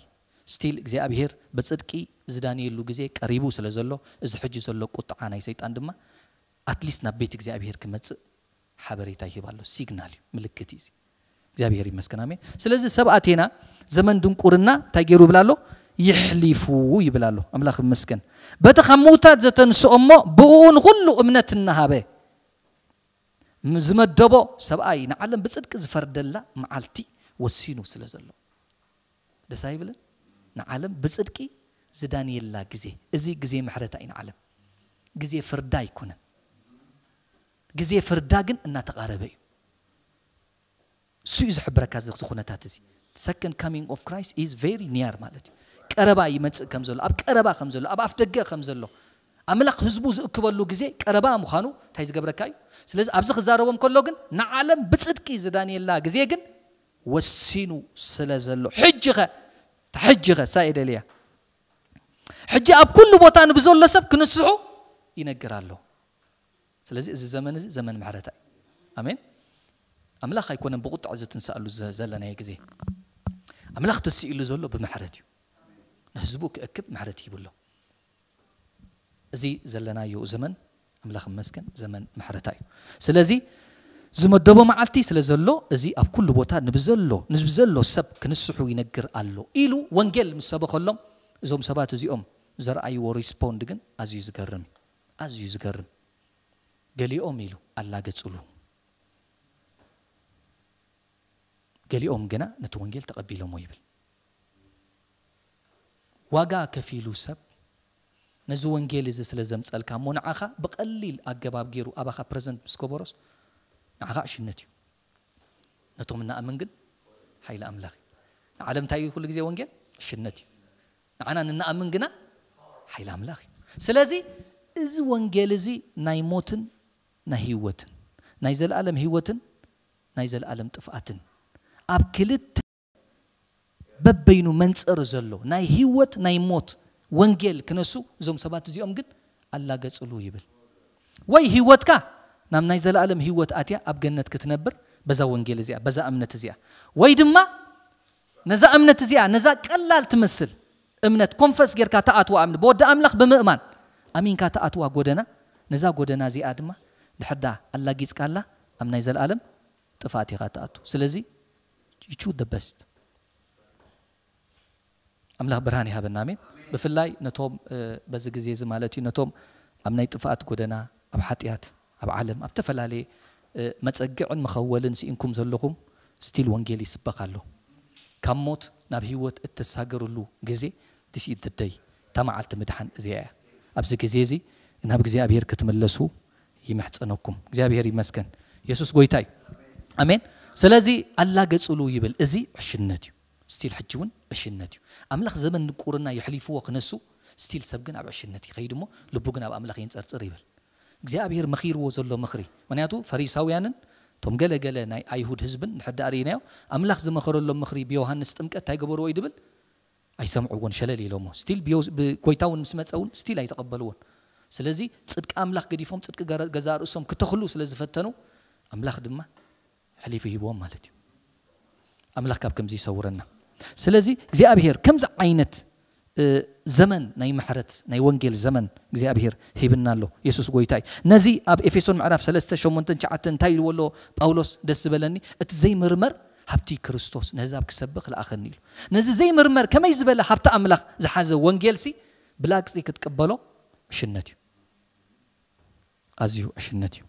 ስቲል እግዚኣብሔር ብጽድቂ ዝዳንየሉ ግዜ ቀሪቡ ስለ ዘሎ እዚ ሕጂ ዘሎ ቁጥዓ ናይ ሰይጣን ድማ ኣትሊስት ናብ ቤት እግዚኣብሔር ክመጽእ ሓበሬታ ይህብ ኣሎ። ሲግናል እዩ፣ ምልክት እዩ እዚ። እግዚኣብሔር ይመስገን። ኣሜን። ስለዚ ሰብ ኣቴና ዘመን ድንቁርና እንታይ ገይሩ ይብል ኣሎ? ይሕሊፉ ይብል ኣሎ። ኣምላኽ ይመስገን። በቲ ካብ ምውታት ዘተንስኦ እሞ ብእኡ ንኹሉ እምነት እናሃበ ዝመደቦ ሰብኣይ ንዓለም ብጽድቂ ዝፈርደላ መዓልቲ ወሲኑ ስለ ዘሎ ደስ ኣይብልን? ንዓለም ብጽድቂ ዝዳንየላ ግዜ። እዚ ግዜ ምሕረታ እዩ ንዓለም። ግዜ ፍርዳ ኣይኮነን። ግዜ ፍርዳ ግን እናተቓረበ እዩ። እሱ እዩ ዝሕብረካ እዚ ኩነታት እዚ። Second coming of Christ is very near ማለት እዩ። ቀረባ ይመጽእ ከም ዘሎ፣ ኣብ ቀረባ ከም ዘሎ፣ ኣብ ኣፍ ደገ ከም ዘሎ፣ ኣምላኽ ህዝቡ ዝእክበሉ ግዜ ቀረባ ምዃኑ እንታይ ዝገብረካ እዩ? ስለዚ ኣብዚ ክዛረቦም ከሎ ግን ንዓለም ብጽድቂ ዝዳንየላ ግዜ ግን ወሲኑ ስለ ዘሎ ሕጂ ኸ ሕጂ ኸ ሳይ ደልያ ሕጂ ኣብ ኩሉ ቦታ ንብዘሎ ሰብ ክንስሑ ይነግር ኣሎ። ስለዚ እዚ ዘመን እዚ ዘመን ምሕረታ እዩ። ኣሜን። ኣምላኽ ኣይኮነን ብቁጥዕ ዝትንሳኣሉ ዘለናዮ ግዜ። ኣምላኽ ተስኢሉ ዘሎ ብምሕረት እዩ። ንህዝቡ ክእክብ ምሕረት ይብሎ። እዚ ዘለናዮ ዘመን ኣምላኽ መስገን ዘመን ምሕረታ እዩ። ስለዚ ዝመደቦ መዓልቲ ስለ ዘሎ እዚ ኣብ ኩሉ ቦታ ንብዘሎ ንብዘሎ ሰብ ክንስሑ ይነግር ኣሎ ኢሉ ወንጌል ምስ ሰበኸሎም እዞም ሰባት እዚኦም ዘርኣይዎ ሪስፖንድ ግን ኣዝዩ ዝገርም እዩ። ኣዝዩ ዝገርም። ገሊኦም ኢሉ ኣላገጽሉ፣ ገሊኦም ግና ነቲ ወንጌል ተቐቢሎሞ ይብል። ዋጋ ከፊሉ ሰብ ነዚ ወንጌል እዚ ስለ ዘምጸልካ እሞ ንዓኻ ብቐሊል ኣገባብ ገይሩ ኣባኻ ፕረዘንት ምስ ገበሮስ ንዓኻ ዕሽነት እዩ። ነቶም እናኣምን ግን ሓይሊ ኣምላኽ እዩ። ንዓለም እንታይ እዩ ኩሉ ግዜ ወንጌል? ዕሽነት እዩ። ንዓና ንናኣምን ግና ሓይሊ ኣምላኽ እዩ። ስለዚ እዚ ወንጌል እዚ ናይ ሞትን ናይ ህይወትን ናይ ዘለኣለም ህይወትን ናይ ዘለኣለም ጥፍኣትን ኣብ ክልተ በበይኑ መንጸር ዘሎ ናይ ህይወት ናይ ሞት ወንጌል ክነሱ እዞም ሰባት እዚኦም ግን ኣላገጽሉ ይብል። ወይ ህይወትካ ናብ ናይ ዘለኣለም ህይወት ኣትያ ኣብ ገነት ክትነብር በዛ ወንጌል እዚኣ በዛ እምነት እዚኣ ወይ ድማ ነዛ እምነት እዚኣ ነዛ ቀላል ትመስል እምነት ኮንፈስ ጌርካ ተኣትዋ እምነት ብወዲ ኣምላኽ ብምእማን ኣሚንካ ተኣትዋ ጎደና ነዛ ጎደና እዚኣ ድማ ድሕርዳ ኣላጊጽካላ ኣብ ናይ ዘለኣለም ጥፍኣት ኢኻ ትኣቱ። ስለዚ you choose the best። ኣምላኽ ብርሃን ይሃበና። ኣሜን። ብፍላይ ነቶም በዚ ግዜ እዚ ማለት እዩ ነቶም ኣብ ናይ ጥፍኣት ጎደና ኣብ ሓጢኣት ኣብ ዓለም ኣብ ተፈላለየ መጸግዕን መኸወልን ስኢንኩም ዘለኹም ስቲል ወንጌል ይስበኽ ኣሎ። ካብ ሞት ናብ ህይወት እተሳገርሉ ግዜ this is the day። እታ መዓልቲ ምድሓን እዚኣ እያ። ኣብዚ ግዜ እዚ ናብ እግዚኣብሔር ክትምለሱ ይምሕጸነኩም። እግዚኣብሔር ይመስገን። የሱስ ጎይታ እዩ። ኣሜን። ስለዚ ኣላገጽሉ ይብል፣ እዚ ዕሽነት እዩ። ስቲል ሕጂ እውን ዕሽነት እዩ። ኣምላኽ ዘመን ንቁርና የሕሊፍዎ ክነሱ፣ ስቲል ሰብ ግን ኣብ ዕሽነት ይኸይድ እሞ፣ ልቡ ግን ኣብ ኣምላኽ የንጸርጽር ይብል። እግዚኣብሔር መኺርዎ ዘሎ ምኽሪ፣ ምኽንያቱ ፈሪሳውያንን እቶም ገለ ገለ ናይ ኣይሁድ ህዝብን ንሕዳ ርኢናዮ፣ ኣምላኽ ዝመኸረሎም ምኽሪ ብዮሃንስ ጥምቀት እንታይ ገበርዎ እዩ ድብል? ኣይሰምዕዎን፣ ሸለል ኢሎሞ። ስቲል ብዮ- ብጎይታ እውን ምስ መጸ እውን ስቲል ኣይተቐበልዎን። ስለዚ ጽድቂ ኣምላኽ ገዲፎም ጽድቂ ገረ- ገዛእ ርእሶም ክተኽሉ ስለ ዝፈተኑ፣ ኣምላኽ ድማ ሕሊፉ ሂብዎም ማለት እዩ። ኣምላኽ ካብ ከምዚ ይሰውረና። ስለዚ እግዚኣብሔር ከምዚ ዓይነት እ፣ ዘመን ናይ ምሕረት ናይ ወንጌል ዘመን እግዚኣብሔር ሂብና ኣሎ። የሱስ ጎይታ እዩ። ነዚ ኣብ ኤፌሶን ምዕራፍ ሰለስተ ሸሞንተን ትሽዓተን እንታይ ኢልዎ ኣሎ ጳውሎስ? ደስ ዝበለኒ፣ እቲ ዘይምርመር ሃብቲ ክርስቶስ ነህዛብ ክሰብኽ ለኣኸኒ ኢሉ። ነዚ ዘይምርመር ከመይ ዝበለ ሃብቲ ኣምላኽ ዝሓዘ ወንጌልሲ ብላግጺ ክትቅበሎ ዕሽነት እዩ። ኣዝዩ ዕሽነት እዩ።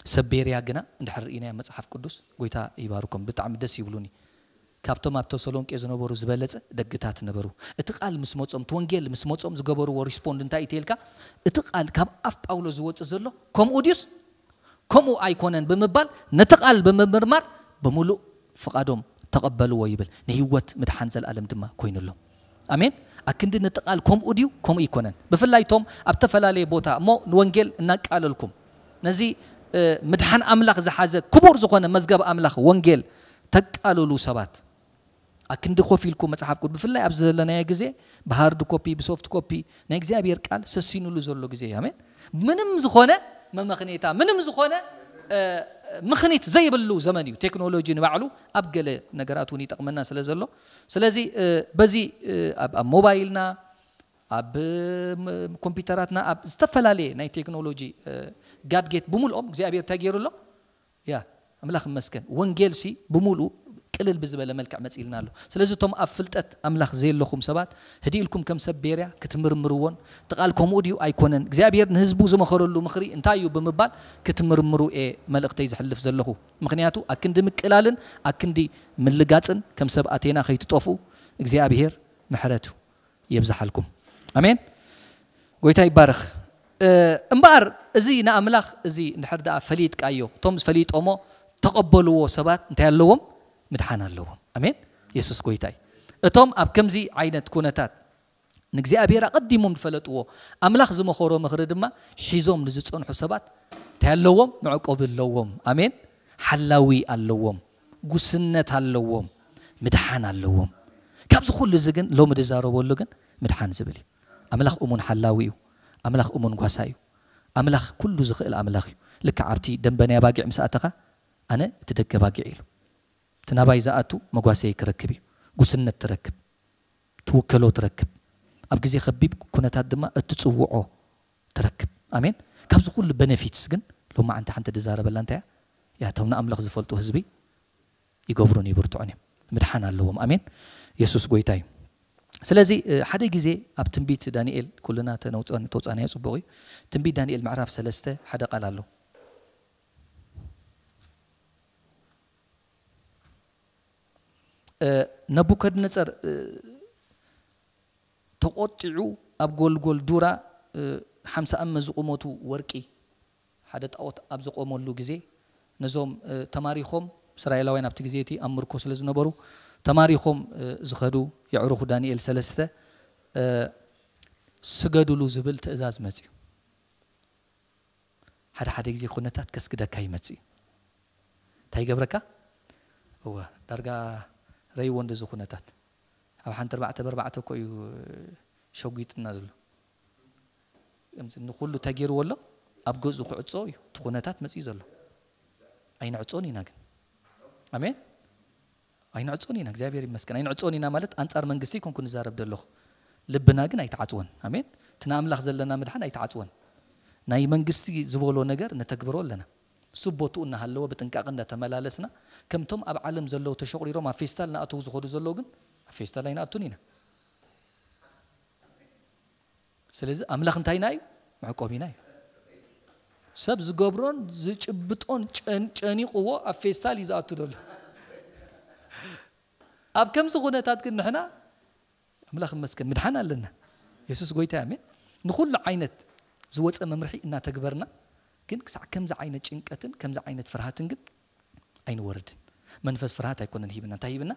ሰብ ቤርያ ግና እንድሕር ርኢናዮ መጽሓፍ ቅዱስ፣ ጎይታ ይባርኮም፣ ብጣዕሚ ደስ ይብሉኒ። ካብቶም ኣብ ተሰሎንቄ ዝነበሩ ዝበለጸ ደግታት ነበሩ። እቲ ቃል ምስ መጾም፣ እቲ ወንጌል ምስ መጾም ዝገበርዎ ሪስፖንድ እንታይ እዩ ተልካ? እቲ ቃል ካብ ኣፍ ጳውሎስ ዝወጽእ ዘሎ ከምኡ ድዩስ ከምኡ ኣይኮነን ብምባል ነቲ ቃል ብምምርማር ብምሉእ ፍቓዶም ተቐበልዎ ይብል። ንህይወት ምድሓን ዘለኣለም ድማ ኮይኑሎም። ኣሜን። ኣክንዲ ነቲ ቃል ከምኡ ድዩ? ከምኡ ይኮነን። ብፍላይ ቶም ኣብ ተፈላለየ ቦታ እሞ ንወንጌል እናቃለልኩም ነዚ እ፣ ምድሓን ኣምላኽ ዝሓዘ ክቡር ዝኾነ መዝገብ ኣምላኽ ወንጌል ተቃልሉ ሰባት ኣክንዲ ኮፍ ኢልኩም መጽሓፍ ቅዱስ ብፍላይ ኣብዚ ዘለናዮ ግዜ ብሃርድ ኮፒ ብሶፍት ኮፒ ናይ እግዚኣብሔር ቃል ሰሲኑሉ ዘሎ ግዜ እዩ። ኣሜን። ምንም ዝኾነ መመኽኔታ ምንም ዝኾነ እ፣ ምኽኒት ዘይብሉ ዘመን እዩ። ቴክኖሎጂ ንባዕሉ ኣብ ገለ ነገራት እውን ይጠቕመና ስለ ዘሎ፣ ስለዚ እ፣ በዚ እ፣ ኣብ ኣብ ሞባይልና ኣብ ም- ኮምፒውተራትና ኣብ ዝተፈላለየ ናይ ቴክኖሎጂ እ፣ ጋድጌት ብምልኦም እግዚኣብሔር እንታይ ገይሩ ኣሎ? ያ ኣምላኽ ይመስገን፣ ወንጌል ሲ ብምሉኡ ቅልል ብዝበለ መልክዕ መፂልና ኣሎ። ስለዚ እቶም ኣብ ፍልጠት ኣምላኽ ዘየለኹም ሰባት ህዲ ኢልኩም ከም ሰብ ቤርያ ክትምርምርዎን እቲ ቃል ከምኡ ድዩ ኣይኮነን እግዚኣብሔር ንህዝቡ ዝመኸረሉ ምኽሪ እንታይ እዩ ብምባል ክትምርምሩ እየ መልእኽተይ ዝሕልፍ ዘለኹ። ምክንያቱ ኣክንዲ ምቅላልን ኣክንዲ ምልጋፅን ከም ሰብ ኣቴና ከይትጠፍኡ እግዚኣብሔር ምሕረቱ የብዝሓልኩም። ኣሜን። ጎይታ ይባረኽ። እ፣ እምበኣር እዚ ንኣምላኽ እዚ እንድሕር ደኣ ፈሊጥካዮ፣ እቶም ዝፈሊጦሞ ተቐበልዎ ሰባት እንታይ ኣለዎም? ምድሓን ኣለዎም። ኣሜን። የሱስ ጎይታ እዩ። እቶም ኣብ ከምዚ ዓይነት ኩነታት ንእግዚኣብሔር ኣቐዲሞም ዝፈለጥዎ ኣምላኽ ዝመኸሮ ምኽሪ ድማ ሒዞም ንዝጸንሑ ሰባት እንታይ ኣለዎም? መዕቆቢ ኣለዎም። ኣሜን። ሓላዊ ኣለዎም። ጉስነት ኣለዎም። ምድሓን ኣለዎም። ካብዚ ኩሉ እዚ ግን ሎሚ ዝዛረበሉ ግን ምድሓን ዝብል እዩ። ኣምላኽ እሙን ሓላዊ እዩ። ኣምላኽ እሙን ጓሳ እዩ። ኣምላኽ ኩሉ ዝኽእል ኣምላኽ እዩ። ልክዕ ኣብቲ ደንበ ናይ ኣባጊዕ ምስ ኣተኻ ኣነ እቲ ደገ ኣባጊዕ ኢሉ እቲ ናባይ ዝኣቱ መጓሰይ ክረክብ እዩ። ጉስነት ትረክብ፣ ትውከሎ ትረክብ። ኣብ ግዜ ከቢብ ኩነታት ድማ እትጽውዖ ትረክብ። ኣሜን። ካብዚ ኩሉ ቤነፊትስ ግን ሎማዓንቲ ሓንቲ ዝዛረበላ እንታይ እያ? ያ እቶም ንኣምላኽ ዝፈልጡ ህዝቢ ይገብሩን ይብርትዑን እዮም። ምድሓን ኣለዎም። ኣሜን። የሱስ ጎይታ እዩ። ስለዚ እ፣ ሓደ ግዜ ኣብ ትንቢት ዳንኤል ኩልና ተነውፀን- ተውፃናዮ ፅቡቕ እዩ። ትንቢት ዳንኤል ምዕራፍ ሰለስተ ሓደ ቃል ኣሎ። እ፣ ነቡከድነፀር እ፣ ተቆጢዑ ኣብ ጎልጎል ዱራ እ፣ ሓምሳ እመ ዝቑመቱ ወርቂ ሓደ ጣዖት ኣብ ዘቆመሉ ግዜ ነዞም እ፣ ተማሪኾም እስራኤላውያን ኣብቲ ግዜ እቲ ኣብ ምርኮ ስለ ዝነበሩ ተማሪኾም እ፣ ዝኸዱ የዕሩኽ ዳንኤል ሰለስተ እ፣ ስገዱሉ ዝብል ትእዛዝ መፅዩ። ሓደ ሓደ ግዜ ኩነታት ከስግደካ ይመፅእ እዩ። እንታይ ይገብረካ? እወ ዳርጋ ረይዎ እንደዚ ኩነታት ኣብ ሓንቲ ኣርባዕተ ብኣርባዕተ እኮ እዩ ሸጒጥና ዘሎ። ከምዚ ንኩሉ ተገይርዎ ኣሎ ኣብ ገዝኡ ክዕጾ እዩ እቲ ኩነታት መፅዩ ዘሎ። ኣይንዕጾን ኢና ግን። ኣሜን። ኣይንዕጾን ኢና። እግዚኣብሔር ይመስገን። ኣይንዕጾን ኢና ማለት ኣንጻር መንግስቲ ኣይኮንኩ ንዛረብ ዘለኹ። ልብና ግን ኣይተዓጽወን። ኣሜን። እቲ ንኣምላኽ ዘለና ምድሓን ኣይተዓጽወን። ናይ መንግስቲ ዝበሎ ነገር ነተግብሮ ኣለና። እሱ ቦትኡ እናሃለወ ብጥንቃቐ እንዳተመላለስና ከምቶም ኣብ ዓለም ዘለዉ ተሸቑሪሮም ኣብ ፌስታል ናእተዉ ዝኸዱ ዘለዉ ግን ኣብ ፌስታል ኣይንኣቱን ኢና። ስለዚ ኣምላኽ እንታይና እዩ? መዕቆቢና እዩ። ሰብ ዝገብሮን ዝጭብጦን ጨን- ጨኒቕዎ ኣብ ፌስታል እዩ ዝኣቱ ዘሎ። ኣብ ከምዚ ኩነታት ግን ንሕና ኣምላኽ ይመስገን ምድሓን ኣለና። የሱስ ጎይታ እዩ። ኣሜን። ንኹሉ ዓይነት ዝወፀ መምርሒ እናተግበርና ግን ክሳዕ ከምዚ ዓይነት ጭንቀትን ከምዚ ዓይነት ፍርሃትን ግን ኣይንወርድን። መንፈስ ፍርሃት ኣይኮነን ሂብና። እንታይ ሂብና?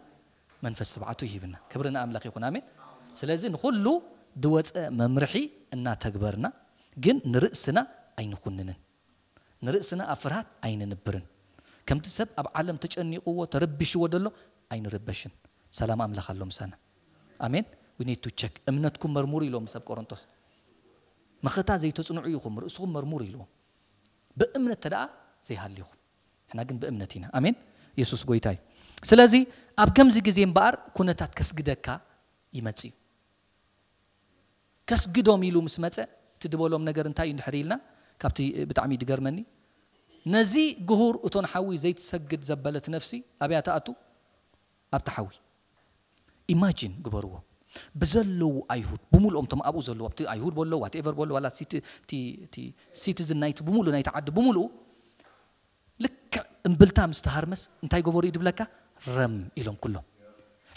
መንፈስ ትብዓቱ ሂብና። ክብሪ ንኣምላኽ ይኹን። ኣሜን። ስለዚ ንኹሉ ድወፀ መምርሒ እናተግበርና ግን ንርእስና ኣይንኹንንን። ንርእስና ኣብ ፍርሃት ኣይንንብርን። ከምቲ ሰብ ኣብ ዓለም ተጨኒቕዎ ተረቢሽዎ ደሎ ኣይንርበሽን። ሰላም ኣምላኽ ኣሎ ምሳና። ኣሜን። We need to check። እምነትኩም መርምሩ ኢሎም ሰብ ቆሮንቶስ። መኸታ ዘይተጽንዑ ኢኹም፣ ርእስኹም መርምሩ ኢልዎም። ብእምነት ተደኣ ዘይሃልኹም። ንሕና ግን ብእምነት ኢና። ኣሜን። የሱስ ጎይታ እዩ። ስለዚ ኣብ ከምዚ ግዜ እምበኣር ኩነታት ከስግደካ ይመጽእ እዩ። ከስግዶም ኢሉ ምስ መጸ እቲ ድበሎም ነገር እንታይ እዩ እንድሕር ኢልና ካብቲ ብጣዕሚ ድገርመኒ። ነዚ ግሁር እቶን ሓዊ ዘይትሰግድ ዘበለት ነፍሲ ኣበያ ትኣቱ? ኣብቲ ሓዊ። ኢማጂን ግበርዎ። ብዘለዉ ኣይሁድ ብምልኦም እቶም ኣብኡ ዘለዉ ኣብቲ ኣይሁድ በሎ ዋትኤቨር በሎ ዋላ ሲቲዝን ናይቲ ብምሉእ ናይቲ ዓዲ ብምሉኡ ልክዕ እምብልታ ምስ ተሃርመስ እንታይ ገበሩ እዩ ድብለካ? ረም ኢሎም ኩሎም።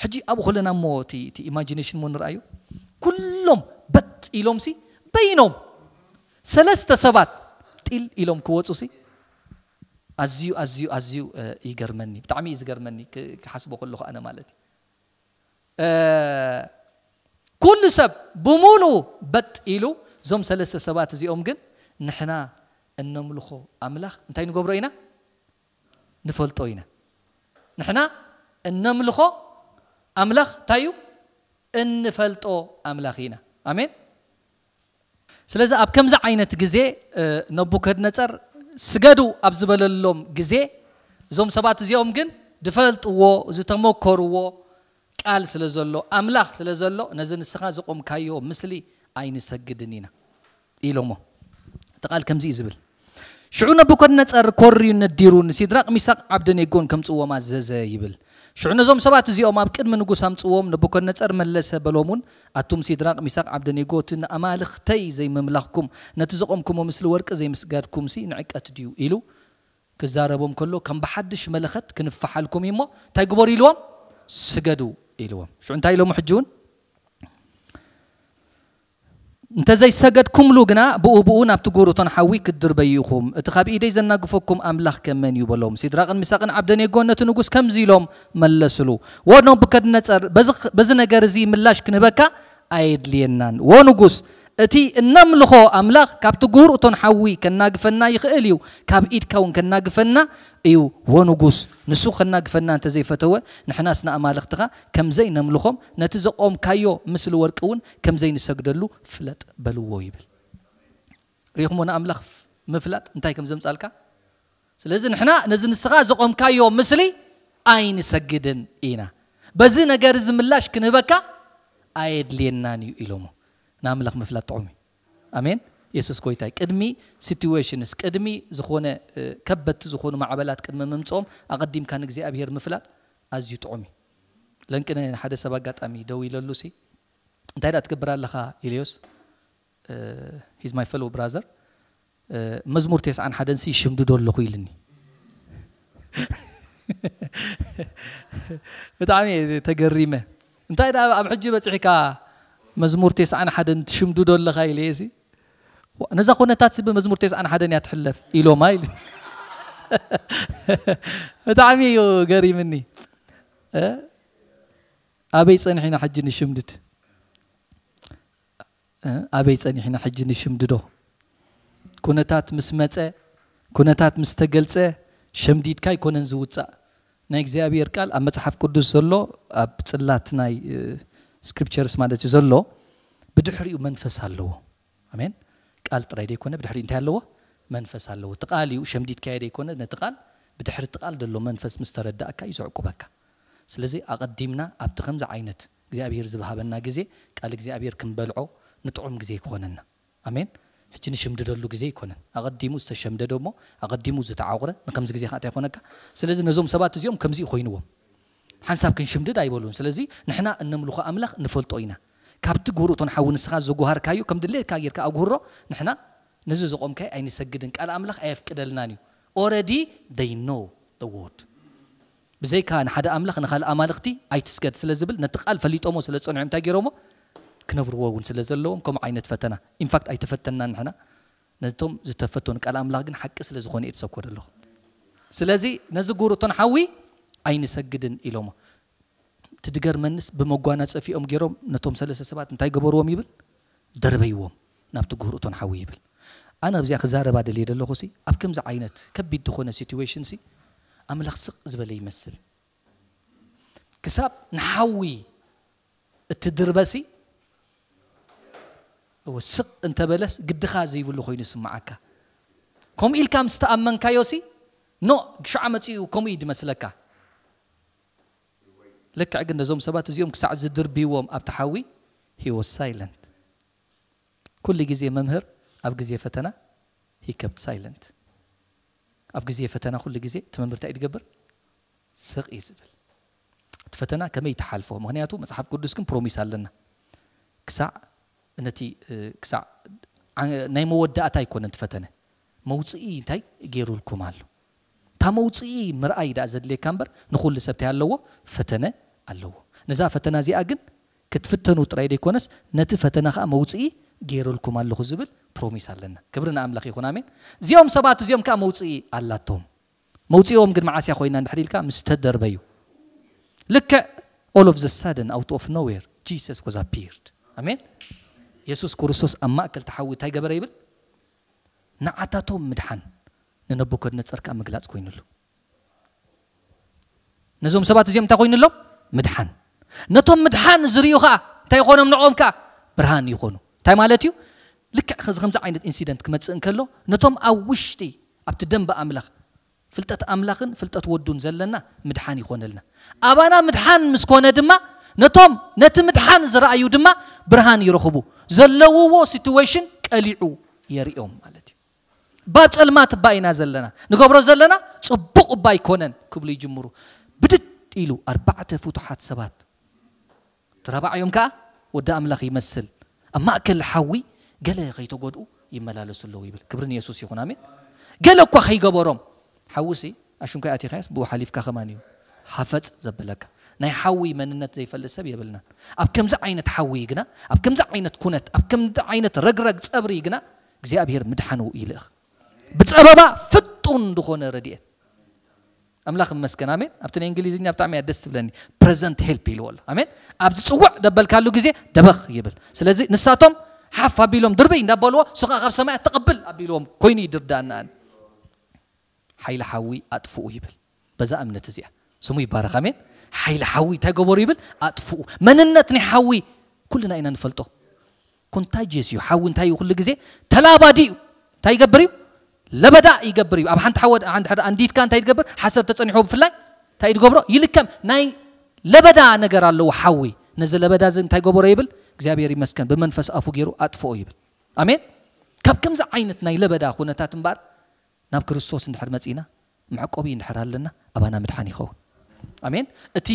ሕጂ ኣብኡ ከለና እሞ እቲ ኢማጂኔሽን እሞ ንርኣዩ። ኩሎም በጥ ኢሎም ሲ በይኖም ሰለስተ ሰባት ጢል ኢሎም ክወፁ ሲ ኣዝዩ ኣዝዩ ኣዝዩ ይገርመኒ። ብጣዕሚ እዩ ዝገርመኒ ክሓስቦ ከለኹ ኣነ ማለት እዩ። ኩሉ ሰብ ብምሉኡ በጥ ኢሉ፣ እዞም ሰለስተ ሰባት እዚኦም ግን ንሕና እነምልኾ ኣምላኽ እንታይ ንገብሮ ኢና? ንፈልጦ ኢና። ንሕና እነምልኾ ኣምላኽ እንታይ እዩ? እንፈልጦ ኣምላኽ ኢና። ኣሜን። ስለዚ ኣብ ከምዚ ዓይነት ግዜ ነቡከድነጸር ስገዱ ኣብ ዝበለሎም ግዜ እዞም ሰባት እዚኦም ግን ዝፈልጥዎ ዝተመከርዎ ቃል ስለ ዘሎ ኣምላኽ ስለ ዘሎ ነዚ ንስኻ ዘቆምካዮ ምስሊ ኣይንሰግድን ኢና ኢሎሞ። እቲ ቃል ከምዚ እዩ ዝብል። ሽዑ ነቡከድነጸር ኮርዩ ነዲሩ ንሲድራቅ ሚሳቅ ዓብደኔጎን ከምጽዎም ኣዘዘ ይብል። ሽዑ ነዞም ሰባት እዚኦም ኣብ ቅድሚ ንጉስ ኣምጽዎም። ነቡከድነጸር መለሰ በሎሙን ኣቱም ሲድራቅ ሚሳቅ ዓብደኔጎ እቲ ንኣማልኽተይ ዘይምምላኽኩም ነቲ ዘቆምኩሞ ምስሊ ወርቂ ዘይምስጋድኩምሲ ንዕቀት ድዩ ኢሉ ክዛረቦም ከሎ ከም ብሓድሽ መለኸት ክንፈሓልኩም እዩ እሞ እንታይ ግበሩ ኢልዎም? ስገዱ ኢልዎም። ሽዑ እንታይ ኢሎሞ ሕጂ እውን እንተዘይሰገድኩምሉ ግና ብኡ ብኡ ናብቲ ጉር እቶን ሓዊ ክትድርበዩ ኢኹም። እቲ ካብ ኢደይ ዘናግፈኩም ኣምላኽ ከ መን እዩ በሎም። ሲድራቕን ሚሳቕን ዓብደኔጎን ነቲ ንጉስ ከምዚ ኢሎም መለስሉ። ወ ነቡከድነጸር በዚ ነገር እዚ ምላሽ ክንህበካ ኣየድልየናን። ወ ንጉስ እቲ እነምልኾ ኣምላኽ ካብቲ ጉር እቶን ሓዊ ከናግፈና ይኽእል እዩ፣ ካብ ኢድካ እውን ከናግፈና እዩ። ወ ንጉስ ንሱ ከናግፈና እንተዘይፈተወ ንሕናስ ንኣማልኽትኻ ከምዘይ ነምልኾም ነቲ ዘቆምካዮ ምስሊ ወርቂ እውን ከምዘይ ንሰግደሉ ፍለጥ በልዎ ይብል። ሪኹሞ ንኣምላኽ ምፍላጥ እንታይ ከም ዘምጻልካ። ስለዚ ንሕና ነዚ ንስኻ ዘቆምካዮ ምስሊ ኣይንሰግድን ኢና። በዚ ነገር እዚ ምላሽ ክንህበካ ኣየድልየናን እዩ ኢሎሞ። ንኣምላኽ ምፍላጥ ጥዑም እዩ። ኣሜን። የሱስ ጎይታይ ቅድሚ ሲትዌሽንስ ቅድሚ ዝኾነ ከበድቲ ዝኾኑ ማዕበላት ቅድሚ ምምፅኦም ኣቐዲምካ ንእግዚኣብሔር ምፍላጥ ኣዝዩ ጥዑም እዩ። ለንቅነ ሓደ ሰብ ኣጋጣሚ ደው ኢለሉ ሲ እንታይ ዳ ትገብር ኣለኻ ኢልዮስ? He's my fellow brother። መዝሙር ተስዓን ሓደን ሲ ሽምድዶ ኣለኹ ኢልኒ። ብጣዕሚ ተገሪመ። እንታይ ዳ ኣብ ሕጂ በፂሕካ መዝሙር ተስዓን ሓደን ትሽምድዶ ኣለኻ ኢለ ሲ ነዛ ኩነታት ሲ ብመዝሙር ተስዓን ሓደን እያ ትሕለፍ ኢሎማ ኢል። ብጣዕሚ እዩ ገሪምኒ። ኣበይ ፀኒሕና ሕጂ ንሽምድድ? ኣበይ ጸኒሕና ሕጂ ንሽምድዶ? ኩነታት ምስ መጸ፣ ኩነታት ምስ ተገልጸ ሸምዲድካ ኣይኮነን ዝውጻእ። ናይ እግዚኣብሔር ቃል ኣብ መጽሓፍ ቅዱስ ዘሎ ኣብ ጽላት ናይ ስክሪፕቸርስ ማለት እዩ ዘሎ ብድሕሪኡ መንፈስ ኣለዎ። ኣሜን። ቃል ጥራይ ደይኮነ ብድሕሪኡ እንታይ ኣለዎ? መንፈስ ኣለዎ። እቲ ቃል እዩ ሸምዲድካዮ ደይኮነ ነቲ ቃል ብድሕሪ እቲ ቃል ዘሎ መንፈስ ምስ ተረዳእካ እዩ ዘዕቁበካ። ስለዚ ኣቐዲምና ኣብቲ ከምዚ ዓይነት እግዚኣብሔር ዝብሃበና ግዜ ቃል እግዚኣብሔር ክንበልዖ ንጥዑም ግዜ ክኾነና። ኣሜን። ሕጂ ንሽምድደሉ ግዜ ኣይኮነን። ኣቐዲሙ ዝተሸምደደ እሞ ኣቐዲሙ ዝተዓቑረ ንከምዚ ግዜ ከዓ እንታይ ይኾነካ? ስለዚ ነዞም ሰባት እዚኦም ከምዚ ይኮይንዎም። ሓንሳብ ክንሽምድድ ኣይበሉን። ስለዚ ንሕና እነምልኾ ኣምላኽ ንፈልጦ ኢና። ካብቲ ጉህር እቶን ሓዊ ንስኻ ዘጉሃርካዮ ከም ድሌትካ ጌርካ ኣጉህሮ። ንሕና ነዚ ዘቆምካዮ ኣይንሰግድን። ቃል ኣምላኽ ኣየፍቅደልናን እዩ። Already they know the word። ብዘይካ ንሓደ ኣምላኽ ንኻልእ ኣማልኽቲ ኣይትስገድ ስለ ዝብል ነቲ ቃል ፈሊጦሞ ስለ ዝጸንሑ እንታይ ገይሮሞ? ክነብርዎ እውን ስለ ዘለዎም ከምኡ ዓይነት ፈተና። ኢንፋክት ኣይተፈተናን ንሕና። ነቶም ዝተፈተኑ፣ ቃል ኣምላኽ ግን ሓቂ ስለ ዝኾነ እየ ዝሰብኮ ዘለኹ። ስለዚ ነዚ ጉህር እቶን ሓዊ ኣይንሰግድን ኢሎሞ። እቲ ድገርመንስ ብመጓናጸፊኦም ገይሮም ነቶም ሰለስተ ሰባት እንታይ ገበርዎም ይብል? ደርበይዎም ናብቲ ጉህር እቶን ሓዊ ይብል። ኣነ ኣብዚኣ ክዛረባ ደልየ ዘለኹ ሲ ኣብ ከምዚ ዓይነት ከቢድ ዝኾነ ሲትዌሽን ሲ ኣምላኽ ስቕ ዝበለ ይመስል። ክሳብ ንሓዊ እቲ ድርበሲ እወ ስቕ እንተበለስ ግድኻ ዘይብሉ ኮይኑ ይስምዓካ። ከምኡ ኢልካ ምስ ተኣመንካዮ ሲ ኖ ሽዓ መጺኡ ከምኡ እዩ ዝመስለካ። ልክዕ ግን ነዞም ሰባት እዚኦም ክሳዕ ዝድርብይዎም ኣብቲ ሓዊ he was silent። ኩሉ ግዜ መምህር ኣብ ግዜ ፈተና he kept silent። ኣብ ግዜ ፈተና ኩሉ ግዜ እቲ መምህር እንታይ እዩ ዝገብር? ስቕ እዩ ዝብል። እቲ ፈተና ከመይ ትሓልፎ? ምኽንያቱ መጽሓፍ ቅዱስ ግን ፕሮሚስ ኣለና። ክሳዕ ነቲ እ፣ ክሳዕ ዓ- ናይ መወዳእታ ኣይኮነን እቲ ፈተነ። መውፅኢ እንታይ ገይሩልኩም ኣሎ? እታ መውፅኢ ምርኣይ ደኣ ዘድልየካ እምበር ንኹሉ ሰብ እንታይ ኣለዎ? ፈተነ ኣለዎ። ነዛ ፈተና እዚኣ ግን ክትፍተኑ ጥራይ ዘይኮነስ ነቲ ፈተና ከዓ መውፅኢ ገይሩልኩም ኣለኹ ዝብል ፕሮሚስ ኣለና። ክብሪ ንኣምላኽ ይኹን። ኣሜን። እዚኦም ሰባት እዚኦም ከዓ መውፅኢ ኣላቶም። መውፅኦም ግን መዓስያ ኮይና እንድሕር ኢልካ ምስ ተደርበዩ ልክዕ all of the sudden out of nowhere Jesus was appeared። ኣሜን። የሱስ ክርስቶስ ኣብ ማእከል ተሓዊ እንታይ ገበረ ይብል? ንዓታቶም ምድሓን ንነቡከድነጸር ከዓ ምግላጽ ኮይኑሉ። ነዞም ሰባት እዚኦም እንታይ ኮይኑሎም? ምድሓን። ነቶም ምድሓን ዝርእዩ ከዓ እንታይ ይኾኖም? ንዕኦም ከዓ ብርሃን ይኾኑ። እንታይ ማለት እዩ? ልክዕ ከዚ ከምዚ ዓይነት ኢንሲደንት ክመጽእ እንከሎ ነቶም ኣብ ውሽጢ ኣብቲ ደንበ ኣምላኽ ፍልጠት ኣምላኽን ፍልጠት ወዱን ዘለና ምድሓን ይኾነልና። ኣባና ምድሓን ምስ ኮነ ድማ ነቶም ነቲ ምድሓን ዝረኣዩ ድማ ብርሃን ይረኽቡ። ዘለውዎ ሲትዌሽን ቀሊዑ የርእዮም ማለት እዩ። ባብ ጸልማት እባ ኢና ዘለና፣ ንገብሮ ዘለና ጽቡቕ እባ ኣይኮነን ክብሉ ይጅምሩ። ብድድ ኢሉ ኣርባዕተ ፍቱሓት ሰባት ተራባዕዮም ከኣ ወዲ ኣምላኽ ይመስል ኣብ ማእከል ሓዊ ገለ ከይተጎድኡ ይመላለሱ ኣለዉ ይብል። ክብሪ ንየሱስ ይኹን። ኣሜን። ገለ እኳ ከይገበሮም ሓዊ ሲ ኣሽንኳይ ኣቲኻያስ ብኡ ሓሊፍካ ከማን እዩ ሃፈጽ ዘብለካ። ናይ ሓዊ መንነት ዘይፈልጥ ሰብ የብልናን። ኣብ ከምዚ ዓይነት ሓዊ ግና፣ ኣብ ከምዚ ዓይነት ኩነት፣ ኣብ ከምዚ ዓይነት ረግረግ ጸብሪ ግና እግዚኣብሔር ምድሓኑ ይልእኽ። ብጸበባ ፍጡን ዝኾነ ረድኤት ኣምላኽ ይመስገን። ኣሜን። ኣብቲ ናይ እንግሊዝኛ ብጣዕሚ እያ ደስ ትብለኒ። ፕረዘንት ሄልፕ ኢልዎ ኣሎ። ኣሜን። ኣብ ዝጽውዕ ደበልካሉ ግዜ ደበኽ ይብል። ስለዚ ንሳቶም ሓፍ ኣቢሎም ድርብይ እንዳበልዎ እሱ ኸዓ ካብ ሰማያት ተቐብል ኣቢልዎም ኮይኑ ይድርዳና። ሓይሊ ሓዊ ኣጥፍኡ ይብል። በዛ እምነት እዚኣ ስሙ ይባረኽ። ኣሜን። ሓይሊ ሓዊ እንታይ ገበሩ ይብል? ኣጥፍኡ። መንነት ናይ ሓዊ ኩልና ኢና ንፈልጦ። ኮንታጅየስ እዩ። ሓዊ እንታይ እዩ? ኩሉ ግዜ ተላባዲ እዩ። እንታይ ይገብር እዩ? ለበዳ ይገብር እዩ። ኣብ ሓንቲ ሓወ ሓንቲ ሓደ ኣንዲትካ እንታይ ይገብር? ሓሰር ተጸኒሑ ብፍላይ እንታይ ትገብሮ? ይልከም። ናይ ለበዳ ነገር ኣለዎ ሓዊ። ነዚ ለበዳ እዚ እንታይ ገበሮ ይብል? እግዚኣብሔር ይመስገን ብመንፈስ ኣፉ ገይሩ ኣጥፍኦ ይብል። ኣሜን። ካብ ከምዚ ዓይነት ናይ ለበዳ ኩነታት እምበኣር ናብ ክርስቶስ እንድሕር መጺና መዕቆቢ እንድሕር ኣለና ኣባና ምድሓን ይኸውን። ኣሜን። እቲ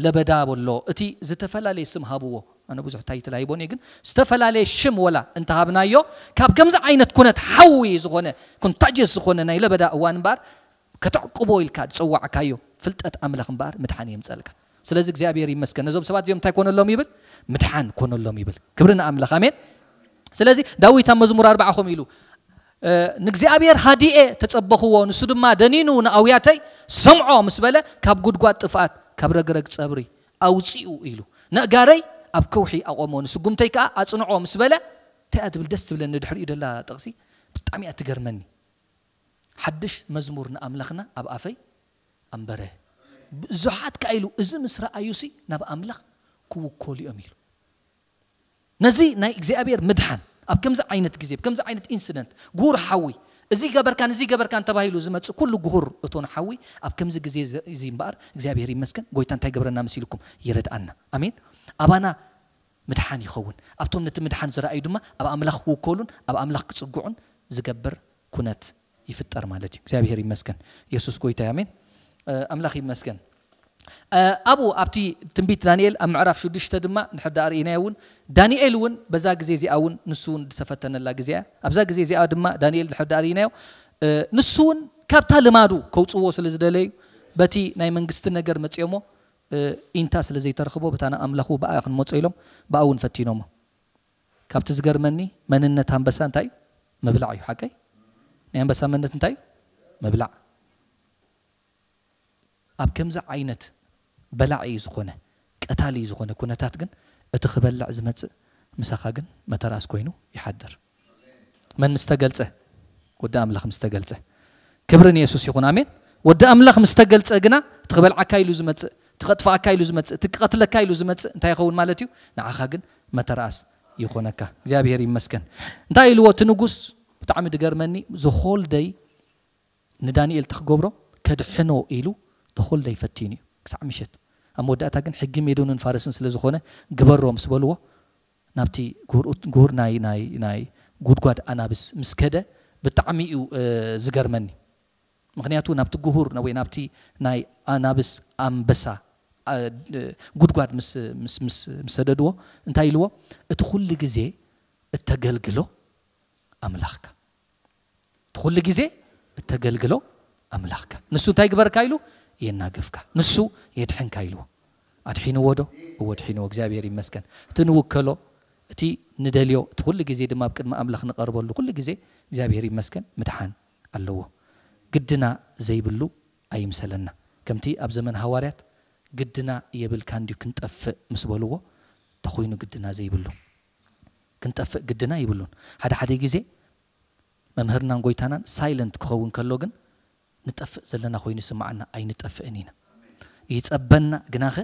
ለበዳ በሎ እቲ ዝተፈላለየ ስም ሃብዎ። ኣነ ብዙሕ ታይትል ሃይቦን እየ፣ ግን ዝተፈላለየ ሽም ወላ እንተሃብናዮ ካብ ከምዚ ዓይነት ኩነት ሓዊ ዝኾነ ኮንታጅየስ ዝኾነ ናይ ለበዳ እዋን እምበኣር ከተዕቅቦ ኢልካ ዝጸዋዕካዮ ፍልጠት ኣምላኽ እምበኣር ምድሓን የምጸልካ። ስለዚ እግዚኣብሔር ይመስገን ነዞም ሰባት እዚኦም እንታይ ኮነሎም ይብል? ምድሓን ኮነሎም ይብል። ክብሪ ንኣምላኽ። ኣሜን። ስለዚ ዳዊት ኣብ መዝሙር ኣርባዓ ከምኡ ኢሉ ንእግዚኣብሔር ሃዲኤ ተጸበኽዎ፣ ንሱ ድማ ደኒኑ ንኣውያተይ ሰምዖ ምስ በለ ካብ ጉድጓድ ጥፍኣት ካብ ረግረግ ጸብሪ ኣውጺኡ ኢሉ። ነእጋረይ ኣብ ከውሒ ኣቆሞ፣ ንስጉምተይ ከኣ ኣጽንዖ ምስ በለ እንታይ እያ ትብል ደስ ትብለኒ ድሕሪኡ ደላ ጥቕሲ ብጣዕሚ እያ ትገርመኒ። ሓድሽ መዝሙር ንኣምላኽና ኣብ ኣፈይ ኣንበረ። ብዙሓት ከኣ ኢሉ እዚ ምስ ረኣዩሲ ናብ ኣምላኽ ክውከሉ እዮም ኢሉ። ነዚ ናይ እግዚኣብሔር ምድሓን ኣብ ከምዚ ዓይነት ግዜ ኣብ ከምዚ ዓይነት ኢንሲደንት ጉሁር ሓዊ እዚ ገበርካን እዚ ገበርካን ተባሂሉ ዝመጽእ ኩሉ ጉሁር እቶን ሓዊ ኣብ ከምዚ ግዜ እዚ እምበኣር እግዚኣብሔር ይመስገን ጎይታ እንታይ ገብረና መሲልኩም ይረድኣና። ኣሜን። ኣባና ምድሓን ይኸውን። ኣብቶም ነቲ ምድሓን ዝረኣዩ ድማ ኣብ ኣምላኽ ክውከሉን ኣብ ኣምላኽ ክጽግዑን ዝገብር ኩነት ይፍጠር ማለት እዩ። እግዚኣብሔር ይመስገን። የሱስ ጎይታ ኣሜን። ኣምላኽ ይመስገን። ኣብኡ ኣብቲ ትንቢት ዳንኤል ኣብ ምዕራፍ ሽዱሽተ ድማ ድሕር ዳኣ ርኢናዮ እውን ዳንኤል እውን በዛ ግዜ እዚኣ እውን ንሱ እውን ዝተፈተነላ ግዜ እያ። ኣብዛ ግዜ እዚኣ ድማ ዳንኤል ድሕር ዳኣ ርኢናዮ ንሱ እውን ካብታ ልማዱ ከውፅዎ ስለ ዝደለዩ በቲ ናይ መንግስቲ ነገር መፅኦሞ ኢንታ ስለ ዘይተረኽቦ በታ ንኣምላኹ ብኣ ክንመፆ ኢሎም ብኣ እውን ፈቲኖሞ። ካብቲ ዝገርመኒ መንነት ኣንበሳ እንታይ እዩ? ምብላዕ እዩ። ሓቀይ? ናይ ኣንበሳ መንነት እንታይ እዩ? ምብላዕ። ኣብ ከምዚ ዓይነት በላዒ ዝኾነ፣ ቀታሊ ዝኾነ ኩነታት ግን እቲ ክበልዕ ዝመጽእ ምሳኻ ግን መተራእስ ኮይኑ ይሓድር። መን ምስ ተገልጸ? ወዲ ኣምላኽ ምስ ተገልጸ። ክብሪ ንየሱስ ይኹን። ኣሜን። ወዲ ኣምላኽ ምስ ተገልጸ ግና እቲ ክበልዓካ ኢሉ ዝመጽእ፣ እቲ ከጥፍኣካ ኢሉ ዝመጽእ፣ እቲ ክቐትለካ ኢሉ ዝመጽእ እንታይ ይኸውን ማለት እዩ? ንዓኻ ግን መተራእስ ይኾነካ። እግዚኣብሔር ይመስገን። እንታይ ኢልዎ እቲ ንጉስ? ብጣዕሚ ድገርመኒ። ዝኾል ደይ ንዳንኤል ተክገብሮ ከድሕኖ ኢሉ ተኾል ደይ ፈቲኑ እዩ ክሳዕ ምሸት። ኣብ መወዳእታ ግን ሕጊ ሜዶንን ፋረስን ስለ ዝኾነ ግበሮ ምስ በልዎ ናብቲ ጉሁር ናይ ናይ ናይ ጉድጓድ ኣናብስ ምስ ከደ ብጣዕሚ እዩ ዝገርመኒ። ምክንያቱ ናብቲ ጉሁር ወይ ናብቲ ናይ ኣናብስ ኣንበሳ ጉድጓድ ምስ ምስ ምስ ምስ ሰደድዎ እንታይ ኢልዎ? እቲ ኩሉ ግዜ እተገልግሎ ኣምላኽካ፣ እቲ ኩሉ ግዜ እተገልግሎ ኣምላኽካ ንሱ እንታይ ግበርካ ኢሉ የናግፍካ፣ ንሱ የድሕንካ ኢልዎ። ኣድሒንዎ ዶ? እዎ ኣድሒንዎ። እግዚኣብሔር ይመስገን። እቲ ንውከሎ፣ እቲ ንደልዮ፣ እቲ ኩሉ ግዜ ድማ ኣብ ቅድሚ ኣምላኽ ንቐርበሉ ኩሉ ግዜ እግዚኣብሔር ይመስገን ምድሓን ኣለዎ። ግድና ዘይብሉ ኣይምሰለና። ከምቲ ኣብ ዘመን ሃዋርያት ግድና የብልካ እንዲዩ ክንጠፍእ ምስ በልዎ ተኾይኑ ግድና ዘይብሉ ክንጠፍእ ግድና ይብሉን። ሓደ ሓደ ግዜ መምህርናን ጎይታናን ሳይለንት ክኸውን ከሎ ግን ንጠፍእ ዘለና ኮይኑ ይስምዓና። ኣይንጠፍእን ኢና። ይጸበና ግናኸ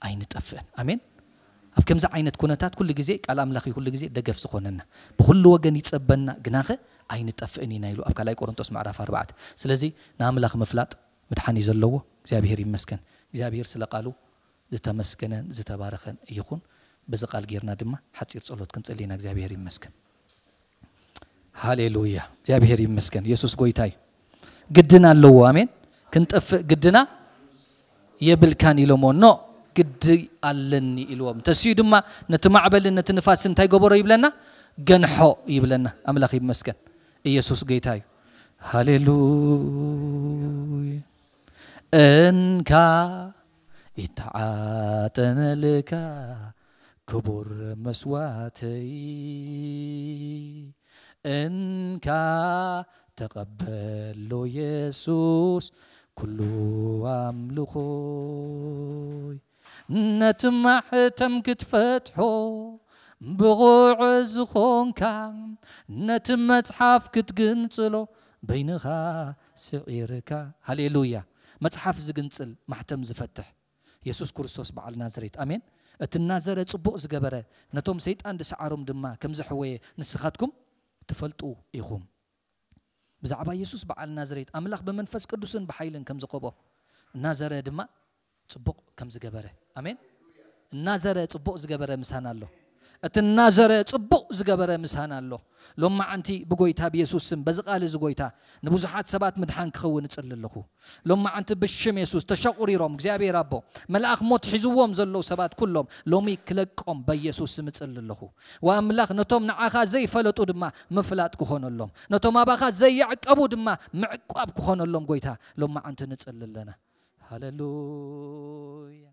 ኣይንጠፍእን። ኣሜን። ኣብ ከምዚ ዓይነት ኩነታት ኩሉ ግዜ ቃል ኣምላኽ እዩ ኩሉ ግዜ ደገፍ ዝኾነና። ብኹሉ ወገን ይጸበና ግናኸ ኣይንጠፍእን ኢና ኢሉ ኣብ ካልኣይ ቆሮንቶስ ምዕራፍ ኣርባዕተ። ስለዚ ንኣምላኽ ምፍላጥ ምድሓን እዩ ዘለዎ። እግዚኣብሔር ይመስገን። እግዚኣብሔር ስለ ቃሉ ዝተመስገነን ዝተባረኸን ይኹን። በዚ ቃል ጌርና ድማ ሓጺር ጸሎት ክንጽሊ ኢና። እግዚኣብሔር ይመስገን። ሃሌሉያ። እግዚኣብሔር ይመስገን። ኢየሱስ ጎይታ እዩ። ግድን ኣለዎ። ኣሜን። ክንጠፍእ ግድና የብልካን ኢሎሞ። ኖ፣ ግዲ ኣለኒ ኢልዎም። ተሲኡ ድማ ነቲ ማዕበልን ነቲ ንፋስን እንታይ ገበሮ ይብለና? ገንሖ ይብለና። ኣምላኽ ይመስገን። ኢየሱስ ጎይታ እዩ። ሃሌሉያ። እንካ ይተዓጠነልካ ክቡር መስዋእተይ፣ እንካ ተቐበሎ የሱስ ኩሉ ኣምልኾይ። ነቲ ማሕተም ክትፈትሖ ብቑዕ ዝኾንካ፣ ነቲ መጽሓፍ ክትግንጽሎ በይንኻ ስዒርካ። ሃሌሉያ። መጽሓፍ ዝግንጽል፣ ማሕተም ዝፈትሕ የሱስ ክርስቶስ በዓል ናዝሬት። ኣሜን። እቲ እናዘረ ጽቡቕ ዝገበረ፣ ነቶም ሰይጣን ዝሰዓሮም ድማ ከም ዘሕወየ ንስኻትኩም ትፈልጡ ኢኹም። ብዛዕባ የሱስ በዓል ናዝሬት ኣምላኽ ብመንፈስ ቅዱስን ብሓይልን ከም ዝቐብኦ እናዘረ ድማ ጽቡቕ ከም ዝገበረ። ኣሜን። እናዘረ ጽቡቕ ዝገበረ ምሳና ኣሎ። እቲ እናዘረ ጽቡቕ ዝገበረ ምሳና ኣሎ። ሎማዓንቲ ብጎይታ ብየሱስ ስም በዚ ቃል እዚ ጎይታ ንብዙሓት ሰባት ምድሓን ክኸውን እጽሊ ኣለኹ። ሎማዓንቲ ብሽም የሱስ ተሸቑሪሮም እግዚኣብሔር ኣቦ መልኣኽ ሞት ሒዝዎም ዘለዉ ሰባት ኩሎም ሎሚ ክለቆም በየሱስ ስም እጽሊ ኣለኹ። ወኣምላኽ ነቶም ንዓኻ ዘይፈለጡ ድማ ምፍላጥ ክኾነሎም፣ ነቶም ኣባኻ ዘይዕቀቡ ድማ ምዕቋብ ክኾነሎም ጎይታ ሎማዓንቲ ንጽሊ ኣለና። ሃሌሉያ።